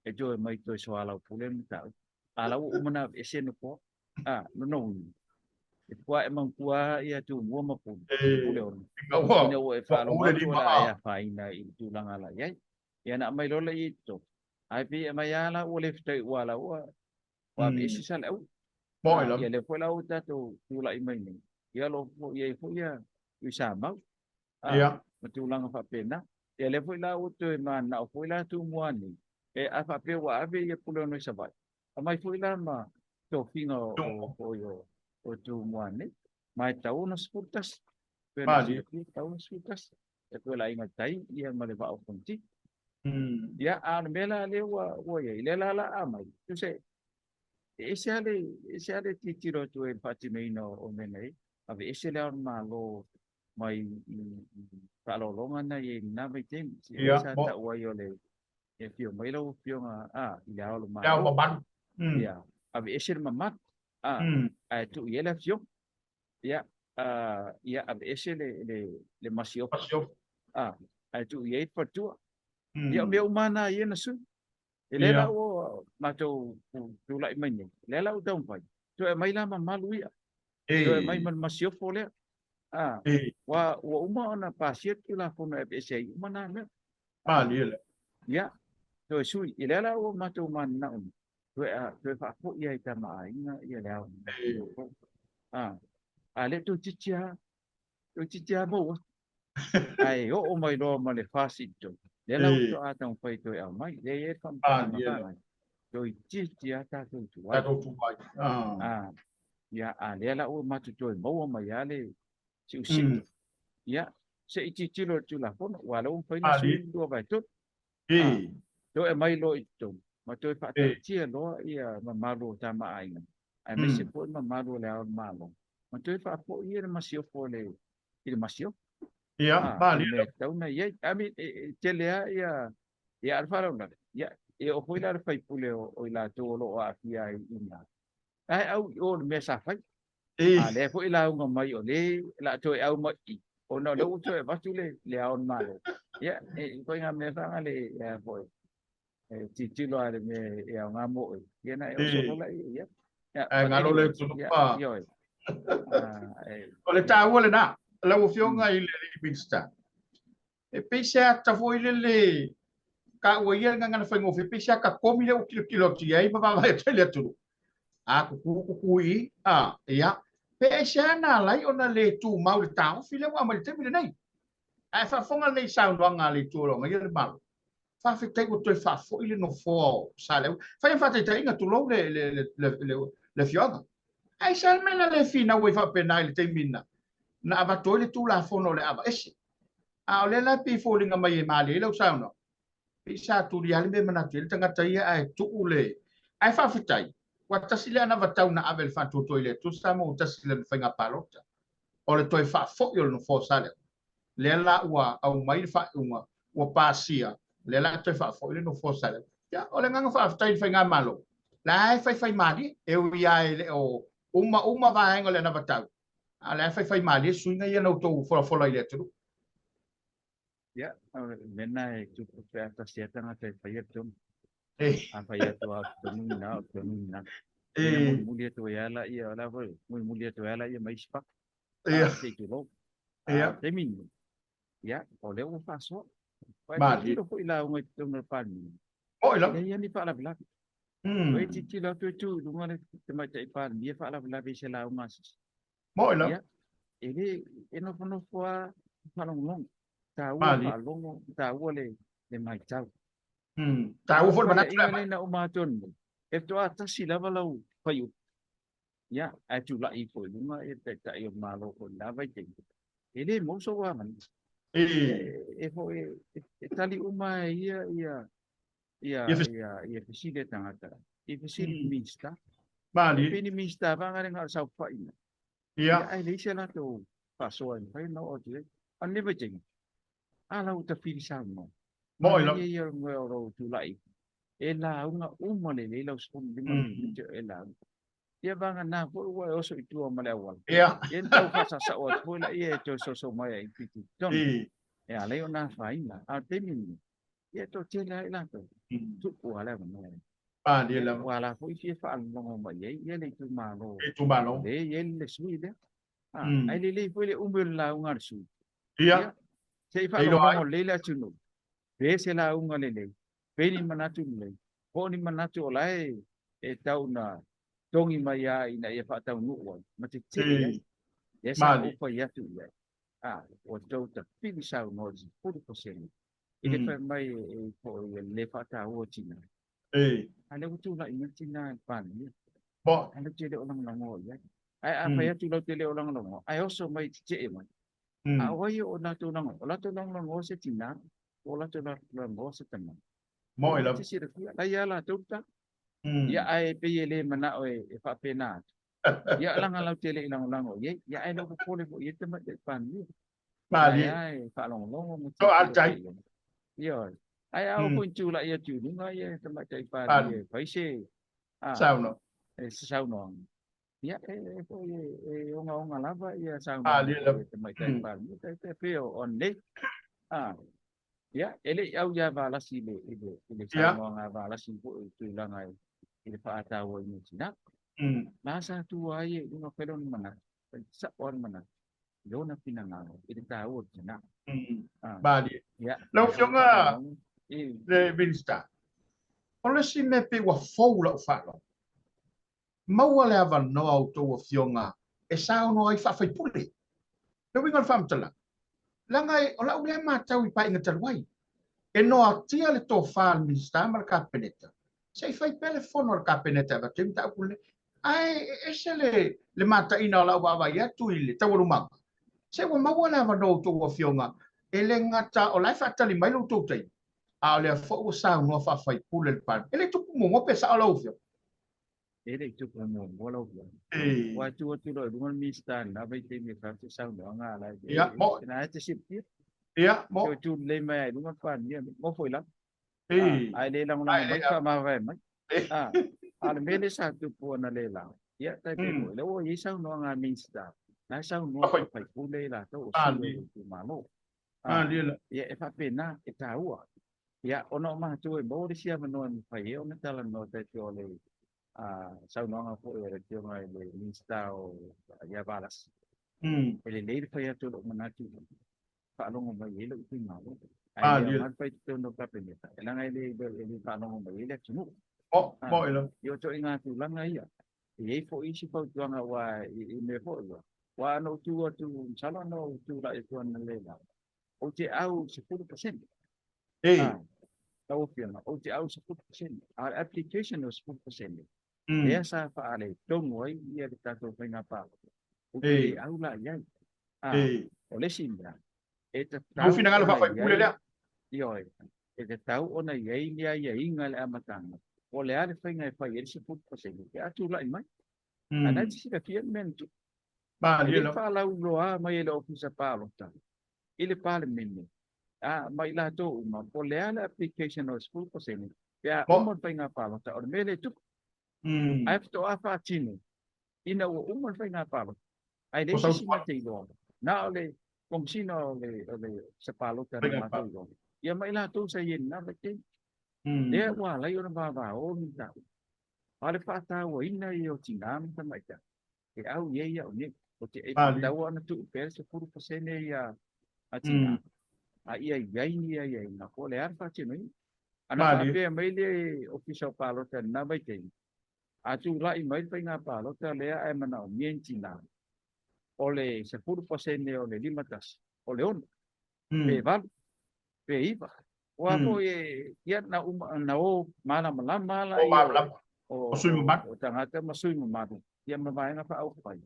E toe aumai toe soalaupule le mataupu. A la ua uma ona aveese nofoa. Lona uiga, e matua e manatua ia Tumua ma Pule, Puleono. Ina ua e faalogo atu o le a e afaina i le tulaga la i ai. Ia na aumai loa lea i totonu. Ae pei e aumai lava la ua le fetaui ua la ua aveese Saleaula. Ia lea foi la ua tatou tulai mai nei. Ia o lo o i ai foi ia Tuisamau. Ma tulaga faapena. Ia lea foi la ua toe mananao foi la Tumua nei. E a faapea ua ave ia Puleono i Savaii. Aumai foi la ma tofiga o Tumua nei. Ma e tatau ona 11. Pe na silafia, tatau ona 11. E toe laina tai ia ma le Vaa o Fonoti. Ia, a o le mea la lea ua i ai, lea la la aumai, tusa E ese lava le, ese lava le tilotilo atu ai i le faatinoina o mea nei, aveese le Ao o le Malo mai i faaaloaloga na i ai i lena vaitaimi. Ia, sa tau ai o le e afio mai lau afioga i le Ao o le Malo. Le ao mamalu. Ia, aveese le mamalu, ae tuu i ai le afioga. Ia, ia aveese le masiofo. Masiofo. Ae tuu i ai le faletua. Ia, o mea uma na ia na sui. E lea la ua matou tulai mai nei, lea la ua taumafai, toe aumai la mamalu ia. Toe aumai ma le masiofo lea. Ua uma ona pasia le Tulafono e aveese ai uma na mea. Malie lea. Ia, toe sui. E lea la ua matou mananao nei, toe faafoi ai i tamaaiga ia le ao. A lea toeitiiti lava, toeitiiti lava maua. Ae oo mai loa ma le 43, lea la ua faatoa taumafai toe aumai. Lea e i ai le faamatalaga, toeitiiti lava tatou tuai. Tatou tuai. Ia, a lea la ua matou toe maua mai lava le siusiu. Ia, se i tilotilo i le Tulafono, aua o lea ua mafai ona sui le 2/3. Toe aumai loa i totonu ma toe faataatia loa ia mamalu o tama aiga, aemaise foi le mamalu o le Ao o le Malo, ma toe faafoi ia le masiofo i le masiofo. Ia, malie. Le mea tatau ona i ai. I mean, e tele lava ia, ia, a o le faalavelave, ia, e oo foi la le faipule o i latou o lo o aafia ai i ina, ae au i o le mea sa fai. A lea foi lauga mai o le la toe au mai i, ona o lea ua toe avatu le Ao o le Malo. Ia, e ituaiga mea faagale e foi. E tilotilo lava i le mea e aoga mo oe, ia na e oso loa laia i ai. Ae galo le atunuu. Ioe. O le taua lena, lau Afioga i le Minisita, e pei se ata foi lele taua ia le gagana faigofie, pei se ata komi lea ua tilotilo atu i ai ma vaavaai atu ai le atunuu. A kuku kuku i, a, ia, pe aisea na ala ai ona le tumau le taofi lea ua aumai i le taimi lenei. Ae faafofoga lelei i saunoaga a le Itu o lo o agaia le Malo. Faafetai ua toe faafoi le nofoa o Saleaula. Fai ma faataitaiga, tulou le afioaga. Aisea le mea na le finau ai faapena i le taimi na avatu ai le Tulafono o le aveese. A o lea la e pei e foliga mai e malie ai lau saunoaga, pei sa tuli lava le mea e manatu ai le tagata ia ae tuu le... Ae faafetai, ua tasi le anavatau na ave i le faatuatua i le Atua Samoa ua tasi i lana faiga palota, o le toe faafoi o le nofoa o Saleaula. Lea la ua aumai le faaiuga, ua pasia, lea la toe faafoi le nofoa o Saleaula. Ia, o le agaga faafetai i le faigamalo, la e faifaimalie, e ui lava e le o uma uma vaega o le anavatau, a o la e faifaimalie suiga ia na outou folafola i le atunuu. Ia, o le mea lena e tupu pe a tasi lava tagata e faia le tonu. A fai atu lava o le tonu lena, o le tonu lena. Ia mulimuli atu ai lava laia, o le a foi, mulimuli atu ai lava laia ma isi paka. Se i tulou. A o le taimi lenei, ia, o lea ua faasoa. Aua e tilotilo foi lauga i totonu o le Palemene, e leai lava ni faalavelave. O e tilotilo atu e tu i luga le Tamaitai Palemia faalavelave i se lauga a se isi. Ia, e le, e nofonofo lava faalogologo. Taua le faalogo, taua le matau. Taua foi le manatu le aumai. Na uma atu nei, e faatoa tasi lava lau fuaiupu. Ia, ae tulai ifo i luga le Taitai o le Malo foi i lena vaitaimi, e le maua sou avanoa. E foi, e tali uma e ia ia ia ia ia fesili a tagata, i fesili i Minisita. Malie. E pei ni Minisita vaega le na o le saofai mai. Ae leai se latou faasoa e mafai ona oo atu i ai. A o lenei vaitaimi, a la ua tafili saunoa. Moi lava. Manaia ia o le mea o lou tulai e lauga uma lelei lau 15 minute e lauga. Ia vagana foi ua e oso i tua ma le auala. Ia na tau faasasao atu foi laia e toe soso mai ai i pito i totonu. E ala ai ona afaina. A o le taimi lenei, ia e toatele lava i latou, tuu lava le avanoa. Malie lava. Ua la foi fia faalogologo mai i ai ia le itumalo. Le itumalo. Lea e i ai le sui lea. Ae lelei foi le umi o le lauga a le sui. Ia. Se i faalogologo lelei le atunuu, pe se lauga lelei, pe ni manatu lelei, po o ni manatu o la e tau na togi mai lava ina ia faataunuu ai, ma tetee ai. Lea sa ou fai atu i ai, ua tou tafili saunoa i le 10%, i le fai mai e foi e le faataua tina. A lea ua tulai mai tina i le Palemia. Ae latou te le o lagolagoa i ai. Ae a fai atu latou te le o lagolagoa, ae oso mai tetee mai. A o ai o latou lagolagoa? O latou lagolagoa se tina, o latou lagolagoa se tama. Moi lava. Te silafia, la ia latou ta. Ia ae pei e le manao e faapena atu. Ia laga lau te le i lagolago i ai. Ia ae le o popole foi i ai le Tamaitai Palemia. Malie. Ae a e faalogologo ma To altai. Ioe. Ae a oo foi ina tulai atu i luga ia Tamaitai Palemia e fai se Saunoa. Se saunoaga. Ia e foi e ogaoga lava ia saunoaga a le Tamaitai Palemia tai tai pei o ananei. Ia e le i au ia Valasi i le saunoaga a Valasi foi i tulaga i le faatauaina o tina. La sa tua ai i luga fai lona manatu, fai sao lava le manatu i lona finagalo i le taua o le tina. Malie. Lau Afioga le Minisita, o le isi mea pei ua fou lau faalogo, maua le avanoa o outou afioga e saunoa ai faa-faipule. Le uiga o le faamatalaga, leaga o lau lea matau i paeaiga talu ai, e noatia le tofa a le Minisita ma le Kapeneta, se i fai pea le fono a le Kapeneta e avatu ai mataupu lenei. Ae e ese le mataina o lau vaavaai atu i le taualumaga, se ua maua le avanoa o outou afioga, e le gata o la e faatali mai lo outou taimi, a o lea foi ua saunoa faa-faipule le Palemia. E le tupu muamua pe sao lau afioga? E le i tupu muamua lau afioga. Ua tu atu loa i luga le Minisita i lena vaitaimi e fai atu saunoaga a la Ia, mo. Na e te silafia. Ia, mo. Toe tu lelei mai i luga le Palemia, nofo i lalo. Ae le lagolago mai, faamavae mai. A o le mea lea sa tupu analeila, ia tai pei foi, lea ua i ai saunoaga a Minisita, na e saunoa faa-faipule i latou o sui o le itumalo. Ia e faapena, e taua. Ia, ona o matou e maua le isi avanoa e mafai ai ona talanoa tai pei o le saunoaga foi a le Afioga i le Minisita o ia Valasi. E lelei le fai atu o lou manatu faalogo mai ai lou itumalo. Ae le aoga le fai i totonu o le Kapeneta, e leaga e le faalogo mai ai le atunuu. Ia o ituaiga tulaga ia. E i ai foi isi fautuaga aua i mea foi ia. Aua na ou tu atu, masalo na ou tulai atu analeila, ou te au i le 10%. Lau Afioga, ou te au i le 10%. A o le application o le 10%, lea sa faaletonu ai ia le tatou faiga palota, ou te le au la i ai. O le isi mea, e tatau finagalo faa-faipule lea. Ioe, e tatau ona i ai ni aiaiga i le amataga, po o le a le faiga e fai ai le 10% pe a tulai mai. Ae na te silafia le mea na tupu. E le faalauiloa mai e le Ofisa Palota i le Palemene ma i latou uma, po o le a le application o le 10% pe a uma le faiga palota, o le mea lea e tupu. Ae faatoa faatino ina ua uma le faiga palota, ae leai se isi na te iloa, na o le Komesina o le Ofisa Palota na matou iloa, ia ma i latou sa i ai i lena vaitaimi. Lea ua ala ai ona vavao le mataupu. A o le faatauaina ia o tina ma tamaitai, e au i ai au nei, ou te e tatau ona tuu pea le 10% ia a tina, a ia i ai ni aiaiga po o le a le faatinoina. Ana faapea mai le Ofisa o Palota i lena vaitaimi, a tulai mai le faiga palota lea ae manaomia ni tina, o le 10% o le 51, o le 6, pe 8, pe 9. Aua foi ia na uma na o malamalama la ia o sui mamalu o tagata ma sui mamalu ia ma vaega faaupufai,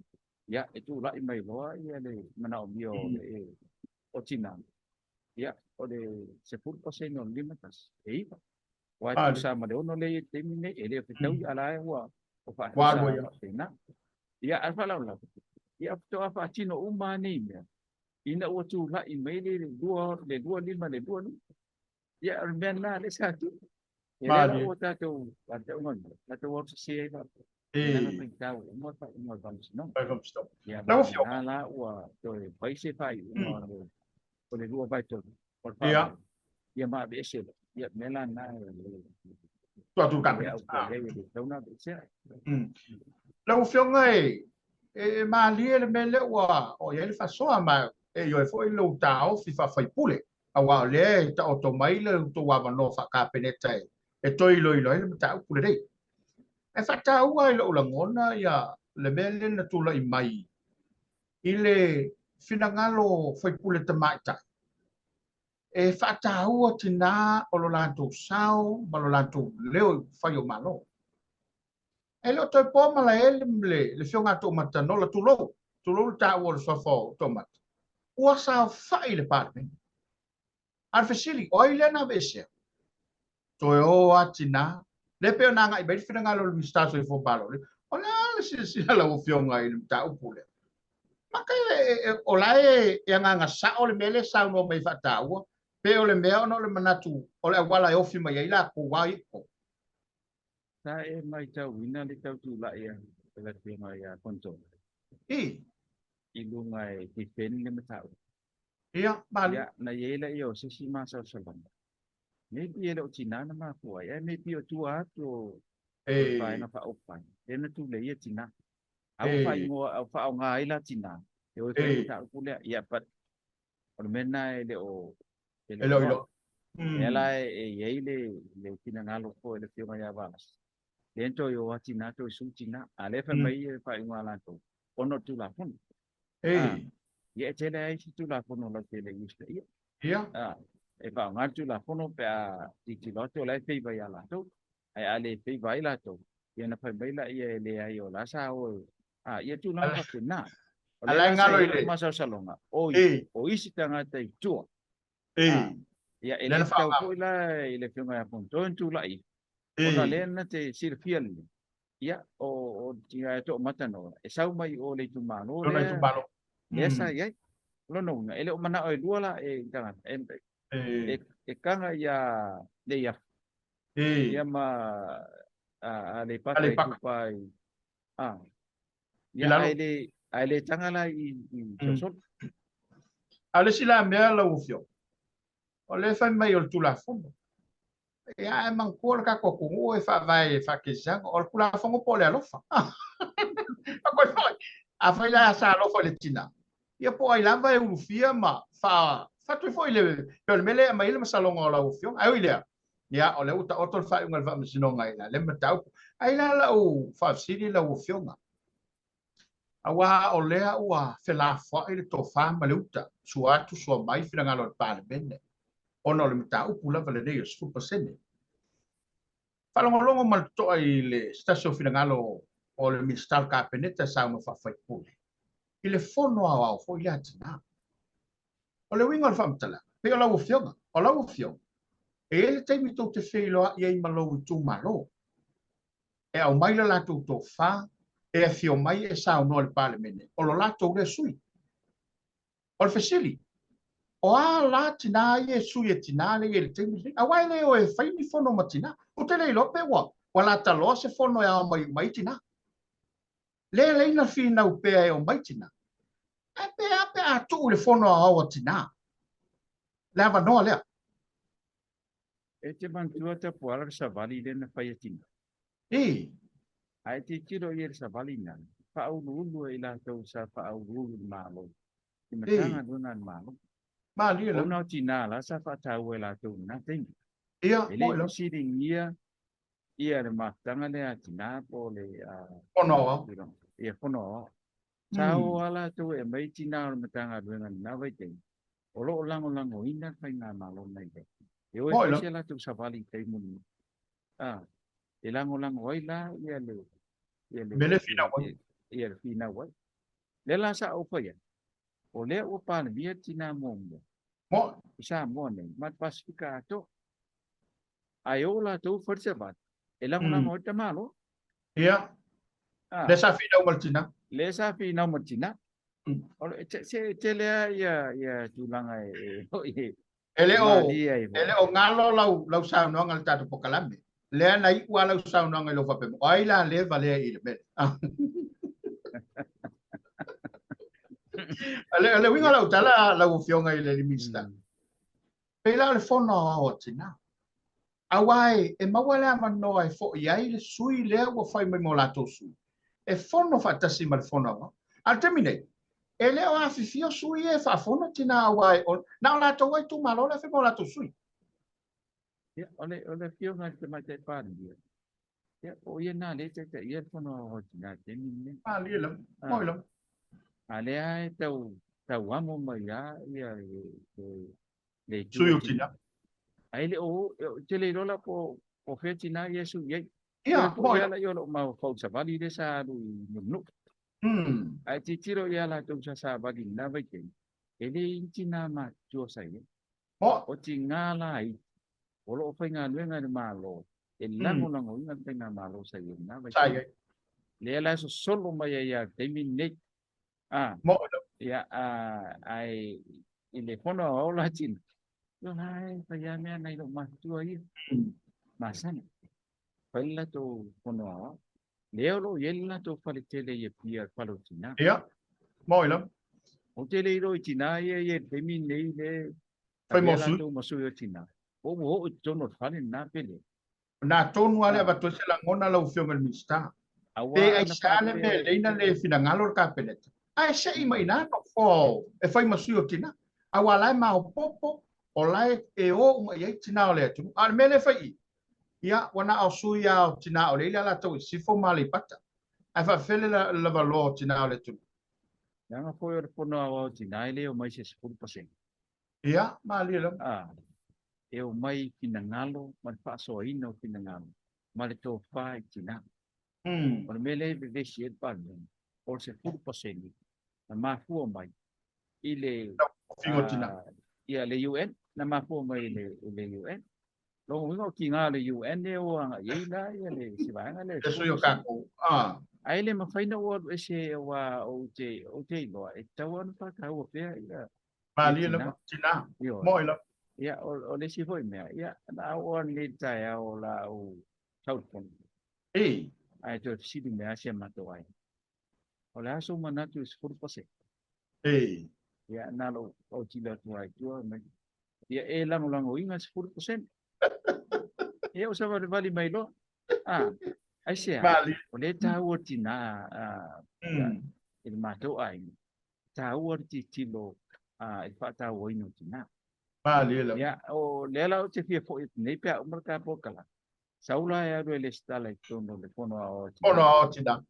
ia e tulai mai loa ia le manaomia o le o tina, ia o le 10% o le 51 e 9. Aua e tusa ma le 6 lea i le taimi lenei, e le fetaui a la e ua o faatusa faapena. Ia ae faalavelave, ia faatoa faatino uma nei mea ina ua tulai mai le 2 le 25 le 25. Ia o le mea lena lea sa tupu. Ia lea la ua tatou tatou o sese ai faapea. E faitau uma le faaiuga o le Faamasinoga. Ia Lau Afioga. La ua toe fai se faaiuga o le 2/3 o le Faavae. Ia ma aveese. Ia mea la lena tuu atu i le Kapeneta. Lau Afioga e malie le mea lea ua oo i ai le faasoa ma e ioe foi lou taofi faafaipule, aua o lea e taoto mai le tou avanoa faa-Kapeneta e toe iloilo ai le mataupu lenei. E faataua i lou lagona ia le mea lea na tulai mai i le finagalo faipule tamaitai e faataua tina o lo latou sao ma lo latou leo i upufai o Malo. E le o toe po malae le Afioga a Toomata Nola, tulou, tulou le taua o le suafa o Toomata, ua saofai le Palemene. A o le fesili, o ai lea na aveesea? Toe o lava tina Lea e pei ona agai mai le finagalo o le Minisita o le Soifua Maloloina. O le a le silasila a lau Afioga i le mataupu lea? Maka o la e agaga sao le mea lea e saunoa mai e faataua, pe o le mea ona o le manatu o le auala e ofi mai ai latou a i. Sa e matauina le tau tulai a le Afioga ia Fonotoe i luga e defend le mataupu. Ia, malie. Ia, na i ai lea o se isi masalosaloga. Maybe e le o tinā na mafua ai, ae maybe o tua atu o le Vaega Faaupufai, lea na tulei ia tinā. A ua faaigoa, a ua faaaoga ai la tinā, e o e fai le mataupu lea. Ia, but o le mea lena e le o e le o iloa. Lea la e i ai le finagalo foi o le Afioga ia Valasi, lea na toe o lava tinā toe sui tinā. A o lea e fai mai le faaiuga a latou, ona o le Tulafono. Ia e tele ai isi Tulafono lautele i usitaia. E faaaoga le Tulafono pe a tilotilo atu o la e favor ia latou. Ae a le favor ai latou, ia ona fai mai laia e leai o la sa o e, ia tulaga faapena. O lea la sa i ai lou masalosaloga, o isi tagata i tua. Ia e le tatau foi la i le Afioga ia Fonotoe ona tulai, ona lea na te silafia lelei, ia o le tiga e toamata na e sau mai o le itumalo lea, lea sa i ai. O lona uiga, e le o manao e lua la e tagata, e kaga ia Leiafu, ia ma Aleipata Itupa i, ia, ae le taga la i Sosola. A o le isi la mea lau Afioga, o lea e fai mai o le Tulafono. Ia, ae manatua le tatou atunuu e faavae faakerisiano. O le Tulafono po o le alofa. Afai la sa alofa i le tina, ia po o ai lava e ulufia ma faatui foi le, pei o le mea lea e aumai ai le masaloga o lau Afioga. Ae ui i lea, ia, o lea ua taoto le faaiuga a le Faamasinoga i lea mataupu. Ai la lau faafesili lau Afioga, aua o lea ua felafoai le tofa ma le uta, sua atu sua mai finagalo o le Palemene, ona o le mataupu lava lenei o le 10%. Faalogologo ma le totoa i le se tasi o finagalo o le Minisita o le Kapeneta e saunoa faafaipule i le fono aoao foi lea a tina. O le uiga o le faamatalaga, pei o lau Afioga, o lau Afioga, e i ai le taimi tou te feiloai ai ma lou itumalo, e aumai le latou tofa, e afio mai e saunoa i le Palemene, o lo latou lea sui. O le fesili, o a la tinā ia e sui e tinā lea i le taimi lenei? Aua e le o e fai ni fono ma tinā. Ou te le iloa pe ua lata loa se fono e ao mai uma ai tinā. Lea e leai na finau pea e omai tinā. Ae pe a pe a tuu i le fono aoao a tinā le avanoa lea. E te manatua Tapuala le savali lea na fai e tinā. A e tilotilo i ai i le savali lena, faauluulu e i latou sa faauluulu i le Malo, i Matagaluega a le Malo. Malie lava. Ona o tinā la sa faataua e latou i lena taimi. Ia, E le fesiligia ia le mafutaga lea a tinā po o le Fono Aoao. Ia, Fono Aoao. Sa o lava latou e aumai tinā o le Matagaluega i lena vaitaimi, o lo o lagolagoina le faigamalo na i ai. E o e fai se latou savali i tai mulimuli. E lagolago ai la ia le ia le mele finau ai. Ia le finau ai. Lea la sa ou fai atu, o lea ua Palemia le tinā muamua i Samoa nei ma le Pasefika atoa. Ae o latou fai le savali, e lagolago ai le tamaloa. Ia. Lea sa finau ma le tinā. Lea sa finau ma le tinā. O le se tele lava ia tulaga e E le o e le o galo lau saunoaga i le tatou polokalame. Lea na iu lava lau saunoaga i lou faapea mai, o ai la lea e valea i le mele? O le uiga o lau tala lau Afioga i le Minisita, pei la o le fono aoao a tinā. Aua e maua le avanoa e foi ai le sui lea ua fai mai mo latou sui, e fono faatasi ma le fono aoao. A o le taimi nei, e le o afifio sui ia e faafono tinā aua na o latou lava itumalo la e fai mo latou sui. Ia, o le, o le Afioga i le Tamaitai Palemia, ia, o ia lena lea e taitaia le fono aoao a tinā i le taimi lenei. Malie lava, moi lava. A lea e tau amo mai lava ia le le itu Sui o tinā. Ae le o, ou te le iloa la po o fea tinā ia e sui ai. Ia, moi lava. Ia, o lou mafaufau i savali lea sa alu i Mulinuu. Ae tilotilo ia latou sa savali i lena vaitaimi, e leai ni tinā matutua sa i ai. O tinā laiti o lo o faigaluega i le Malo. E lagolagoina le faigamalo sa i ai i lena vaitaimi. Lea la e sosolo mai ai lava i le taimi lenei. A, ia, ae i le Fono Aoao la tina, ia la e fai lava mea nai lou matutua ia, masani. Fai le latou Fono Aoao. Lea o lo o i ai le latou fale tele i Apia, le fale o tina. Ia, moni lava. Ou te le iloa i tina ia i le taimi lenei le fai mo sui. Latou ma sui o tina. Po ua oo i totonu o le fale lena pe le. Na tonu lava le avatu ai se lagona lau Afioga i le Minisita. Pe aisea le mea e lelei na le finagalo le Kapeneta, ae sei mai i ina nofoa e fai ma sui o tina, aua la e maopoopo, o la e o uma i ai tina o le atunuu. A o le mea lea e fai i i, ia, ua na o sui lava o tina o lea i le Alataua i Sisifo ma Aleipata, ae faafefea le lavaloa o tina o le atunuu. Leaga foi o le Fono Aoao Tina e le omai i se 10%. Ia, malie lava. A, e omai i finagalo ma le faasoaina o finagalo ma le tofa i tina. O le mea lea e vevesi ai le Palemene, o le 10% na mafua mai i le ia le UN, na mafua mai i le UN. Lona uiga o tiga o le UN e o agai ai la ia le se vaega lea. Le sui o tatou. Ae le mafai ona ou alu ese aua ou te iloa e tatau lava ona faataua pea ia Malie lava, tina. Moi lava. Ia, o le isi foi mea, ia, na oo lava lenei i le taeao o la ou sau i le fono. Ae toe fesili mai lava si a matou aiga. O le a sou manatu i le 10%? Ia, na lou autilo atu lava i tua, mai, ia e lagolagoina le 10%. Ia, ua savalivali mai loa. Ah, aisea? O lea e taua tina i le matou aiga. Taua le tilotilo i le faatauaina o tina. Malie lava. Ia, o lea la ou te fia foi atu nei pe a uma le ta polokalame. Sau la e alu e lesitala i totonu o le Fono Aoao a Tina. Fono Aoao a Tina.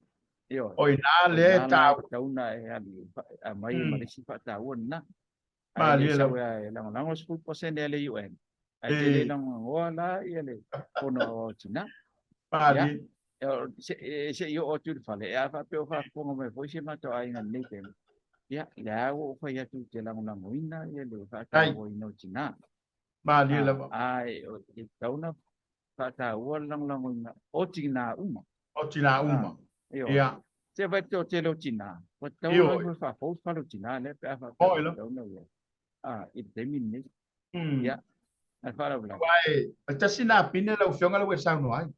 Ioe. O i ina lea e taua. Tatau ona e alu e aumai ma le isi faataua lena. Ae le sau e lagolago le 10% a le UN. Ae te le lagolagoa la ia le Fono Aoao a Tina. Malie. Ia, se i oo atu i le fale, a faapea o faafofoga mai foi si o matou aiga i lenei taimi, ia, lea ua ou fai atu ou te lagolagoina ia le faatauaina o tina. Malie lava. Ae e tatau ona faataua le lagolagoina o tina uma. O tina uma. Ia. Se vai te o tele o tina, ua tatau ona faafou le fale o tina lea pe a faapea ua tatau ona ia. I le taimi lenei. Ia, ae faalavelave. Aua e tasi lena pine lau Afioga lea ua e saunoa ai.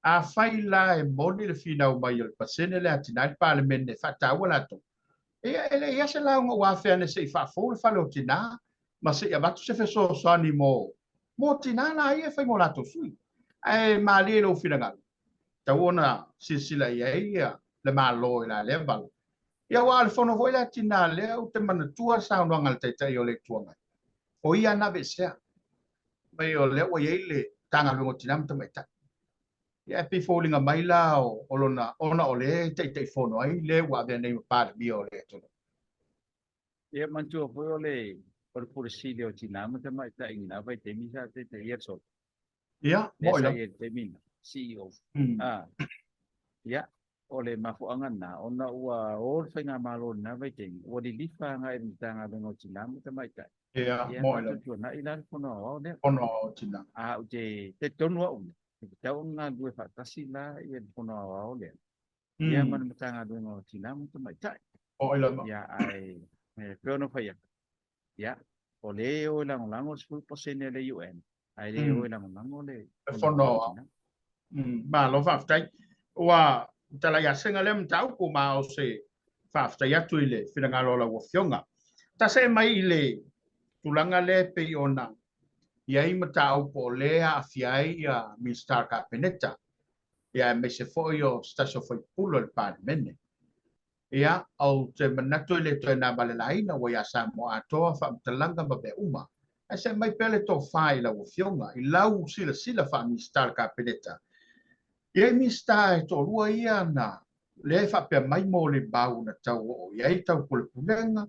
Afai la e moni le finau mai o le pasene lea a tina i le Palemene e faataua latou, ia e leai lava se lauga ua afea ane se i faafou le fale o tina ma se i avatu se fesoasoani mo mo tina la ia e fai mo latou sui. Ae malie i lou finagalo, tatau ona silasila i ai le Malo i la lea vala. Ia aua o le fono foi lea a tina lea ou te manatua le saunoaga a le Taitai o le Itu Agai, o ia na aveesea mai o lea ua i ai le Matagaluega o Tina ma Tamaitai. Ia e pei foliga mai la o lona, ona o lea e Taitaifono ai le ua avea nei ma Palemia o le atunuu. Ia manatua foi o le o le Pule Sili o Tina ma Tamaitai i lena vaitaimi sa taitaia le solo. Ia, moi lava. Lea sa i ai i le taimi lena, CEO. Ia, o le mafuaaga lena, ona ua o le faigamalo i lena vaitaimi, ua lilifa agai i le Matagaluega o Tina ma Tamaitai. Ia, Ia, moi lava. Faatuatuanai la le Fono Aoao lea. Fono Aoao Tina. A ou te talitonu au ia, e tatau ona galulue faatasi la ia le Fono Aoao lea, ia ma le Matagaluega o Tina ma Tamaitai. Moi lava. Ia, ae e pei ona fai atu, ia, o lea e o e lagolago le 10% a le UN, ae le o e lagolago le Fono Aoao. Malo faafetai. Ua tala ia sega lea mataupu ma o se faafetai atu i le finagalo o lau Afioga. Ta see mai i le tulaga lea e pei ona i ai mataupu o lea aafia ai ia Minisita o le Kapeneta, ia aemaise foi o se tasi o faipule o le Palemene. Ia, ou te manatu e le toe na valelaina ua iā Samoa atoa faamatalaga ma mea uma. Ae see mai pea le tofa i lau Afioga, i lau silasila faa-Minisita o le Kapeneta. E i ai Minisita e toalua ia na lea e faapea mai mo le mau na tau oo i ai taupulepulega,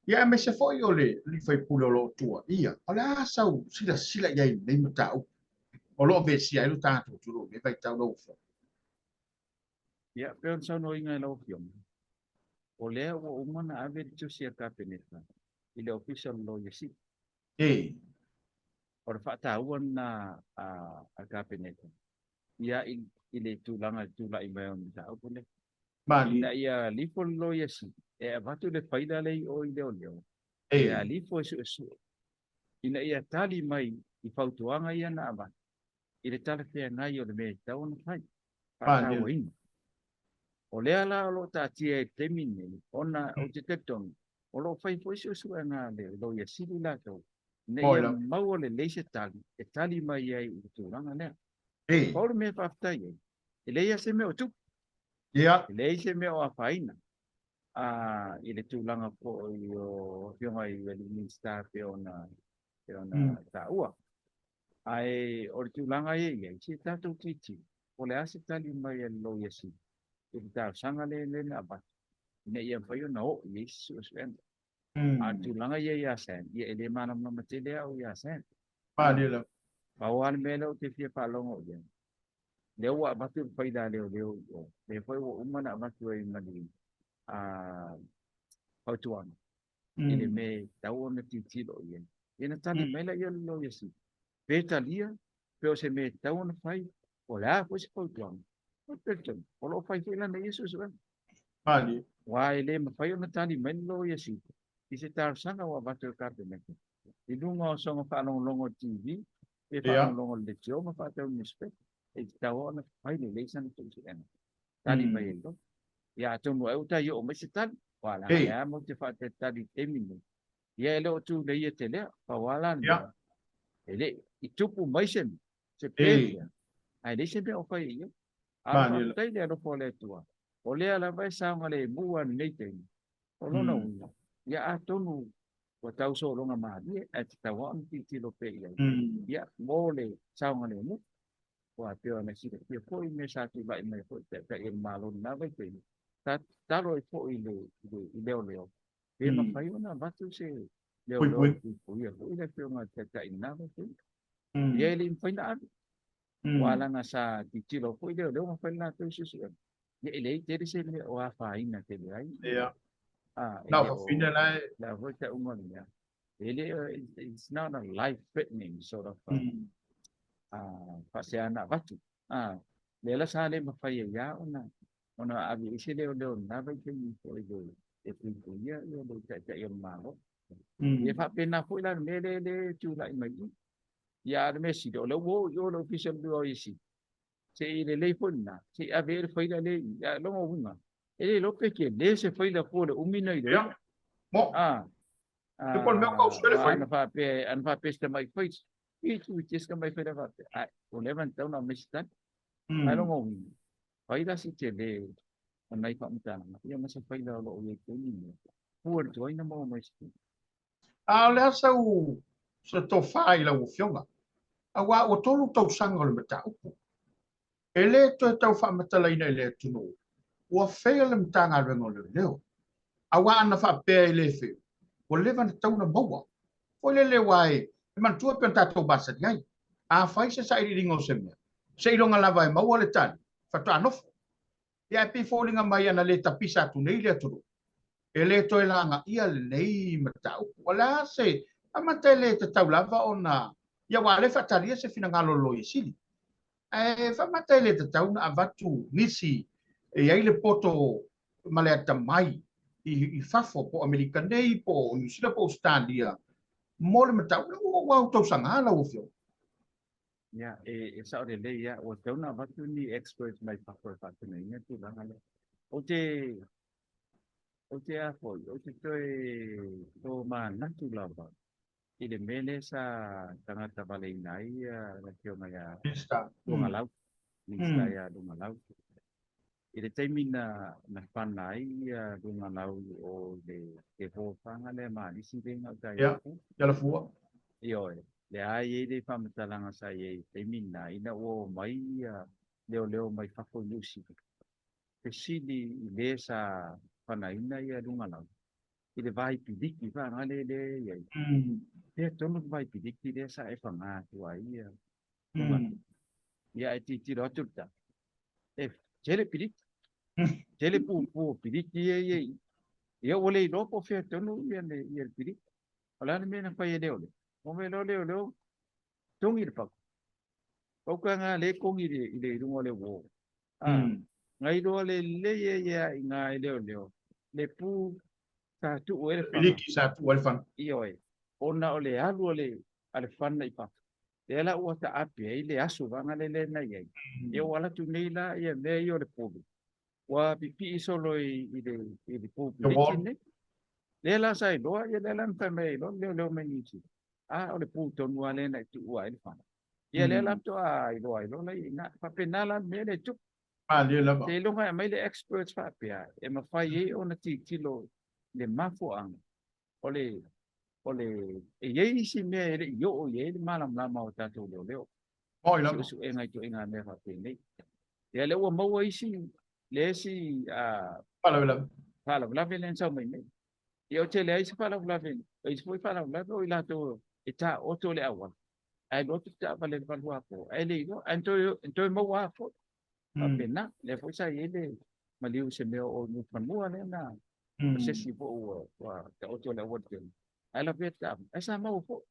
ia aemaise foi o le alii faipule o lo o tuuaia. O le a sau silasila i ai i lenei mataupu o lo o vesia ai lo tatou atunuu i lenei vaitau lau Afioga? Ia, pei o le saunoaina e lau Afioga, o lea ua uma ona ave le tusi a le Kapeneta i le Ofisa o le Loia Sili. O le faataua lena a le Kapeneta ia i le tulaga e tulai mai o le mataupu lea. Ina ia alifo le Loia Sili e avatu le faila lea i o i leoleo, e alifo e suesue ina ia tali mai i fautuaga ia na avatu i le talafeagai o le mea e tatau ona fai, faatauaina. O lea la o lo o taatia i le taimi lenei, ona ou te talitonu o lo o fai foi suesuega a le Loia Sili latou, ina ia maua lelei se tali e tali mai ai i le tulaga lea. Pau le mea e faafetai ai, e leai lava se mea o tupu, e leai se mea o afaina i le tulaga foi o afioga i alii Minisita pei ona taua. Ae o le tulaga ia i ai, se tatou tilotilo, po o le a se tali mai a le Loia Sili i le talosaga lea na avatu, ina ia mafai ona oo i ai se suesuega. A o le tulaga ia ia Sam, ia e le malamalama tele au ia Sam. Pau lava le mea lea ou te fia faalogo i ai, lea ua avatu le faila a leoleo i o, lea foi ua uma ona avatu ai ma le fautuaga i le mea e tatau ona tilotilo i ai. Ia na tali mai laia o le Loia Sili, pe talia, pe o se mea e tatau ona fai, po o le a foi se fautuaga, ou te talitonu, o lo o fai foi lana ia suesuega. Aua e le mafai ona tali mai le Loia Sili i se talosaga ua avatu e le Kapeneta i luga o soga faalogologo o le TV, pe faalogologo o le leitio ma faatau newspaper, e tatau ona fai lelei sana suesuega. Tali mai ai loa. Ia atonu ai ua tai oo mai se tali, aua leaga lea matou te faatalitali i le taimi lenei. Ia e le o tuleia telea, pau lava la le mea, e le i tupu mai se mea, se pe, ae leai se mea o fai i ai. A o le faafetai i le alofa o le Atua, o lea lava e saogalemu lava i lenei taimi. O lona uiga, ia atonu ua tau sologa malie, ae tatau lava ona tilotilo pea i ai, ia, mo le saogalemu. Aua e pei ona silafia foi mea sa tulai mai foi i Taitai o le Malo i lena vaitaimi, sa tatalo ai foi i leoleo, pe mafai ona avatu se leoleo e puipuia foi le afioga i le Taitai i lena vaitaimi. Ia e le i mafai ona ave. Aua leaga sa tilotilo foi leoleo ma fai le latou suesuega. Ia e leai tele se mea o afaina tele ai. Na o fafine la e. La foi tauga o le mea. E le, it's not a life threatening sort of faasea na avatu. Lea la sa le mafai ai lava ona ave i se leoleo i lena vaitaimi foi e puipuia ia le Taitai o le Malo. Ia faapena foi la le mea lea e tulai mai i. Ia a o le mea sili, o lea ua oo i o le Ofisa o le Loia Sili, se i lelei foi lena, se i ave ai le faila lea i i. A o lona uiga, e le iloa pe tele se faila fua i le umi na iloilo. E po o le mea ua tau le faila. Ana faapea se tamai faila, i tu i se tamai faila faapea, ai, ua leva ona tatau ona aumai se tali. Ae lona uiga, faila se tele o nai faamatalaga, ia ma se faila o lo o i ai i le taimi lenei, fua i le tuai ona maua mai se tali. A o le a sau se tofa i lau Afioga, aua ua 3 tausaga o le mataupu. E le toe tau faamatalaina i le atunuu, ua fail le Matagaluega o Leoleo. Aua ana faapea e le fail, ua leva ona tatau ona maua. Foi lele aua e manatua pei ona tatou masani ai. A fai se sailiiliga o se mea, seiloga lava e maua le tali, faatoa nofo. Ia ae pei foliga mai ana le tapisa atu nei le atunuu, e le toe lagaia lenei mataupu. O le a se amata e le tatau lava ona, ia aua o lea e faatalia se finagalo o le Loia Sili. Ae faamata e le tatau ona avatu nisi e i ai le poto ma le atamai i fafo, po o Amerika nei, po o Niu Sila, po o Ausetalia, mo le mataupu. Ua ou tausaga lau Afioga. Ia, e sao lelei lava, ua tatau ona avatu ni experts mai fafo e faatinoina le tulaga lea. Ou te, ou te a foi, ou te toe tomanatu lava i le mea lea sa tagata valeina ai le afioga ia Luagalau, Minisita ia Luagalau. I le taimi na fana ai Luagalau o le hofaga lea ma alisi lea gauta i Alafua. Alafua. Ioe, lea e i ai le faamatalaga sa i ai i le taimi lena, ina ua omai leoleo mai fafo i Niu Sila, fesili i le sa fanaina Lugalau i le vai piliki faagale lea e i ai. Pea tonu le vai piliki lea sa e faga atu ai Lugalau. Ia ae tilotilo atu le tala, e tele piliki, tele pupu o piliki ia e i ai. Ia ua le iloa po o fea tonu ia le piliki. O le a le mea na fai e leoleo? Omai loa leoleo. Togi le paku. Pau ka ngā le kongi i le i lunga o le uō. A, na iloa lelei e ia i ngā e leo leo, le pu sa tuu ai le fana. Piliki sa tuu ai le fana. Ioe, ona o le alu a le fana i fafo. Lea la ua taape ai le aso vaga le lea na i ai. Ia ua alu atu nei la ia mea ia o le pulu. Ua pipii solo i le pu piliki nei. Lea la sa iloa, ia lea la na fai mai ai loa le leoleo mai Niu Sila. A, o le pu tonu lava lea na e tuua ai le fana. Ia lea la faatoa iloa ai loa la i ina. Faapena la le mea lea e tupu. Malie lava. Seiloga e aumai le experts faapea e mafai ai ona tilotilo le mafuaaga o le e i ai isi mea e le i oo i ai le malamalama o tatou leoleo. Oi lava. Suesuega i ituaiga mea faapenei. Ia lea ua maua isi le isi faalavelave. Faalavelave lea na sau mai nei. Ia ou te leai se faalavelave, o isi foi faalavelave o i latou e taoto le auala. Ae alu atu le taavale i le 8 apo, ae le iloa, ae na toe maua lava foi. Faapena, lea foi sa i ai le maliu i se mea o Mulifanua lea na o se isi foi ua taoto le auala tele. Ae lavea le taavale, ae sa maua foi.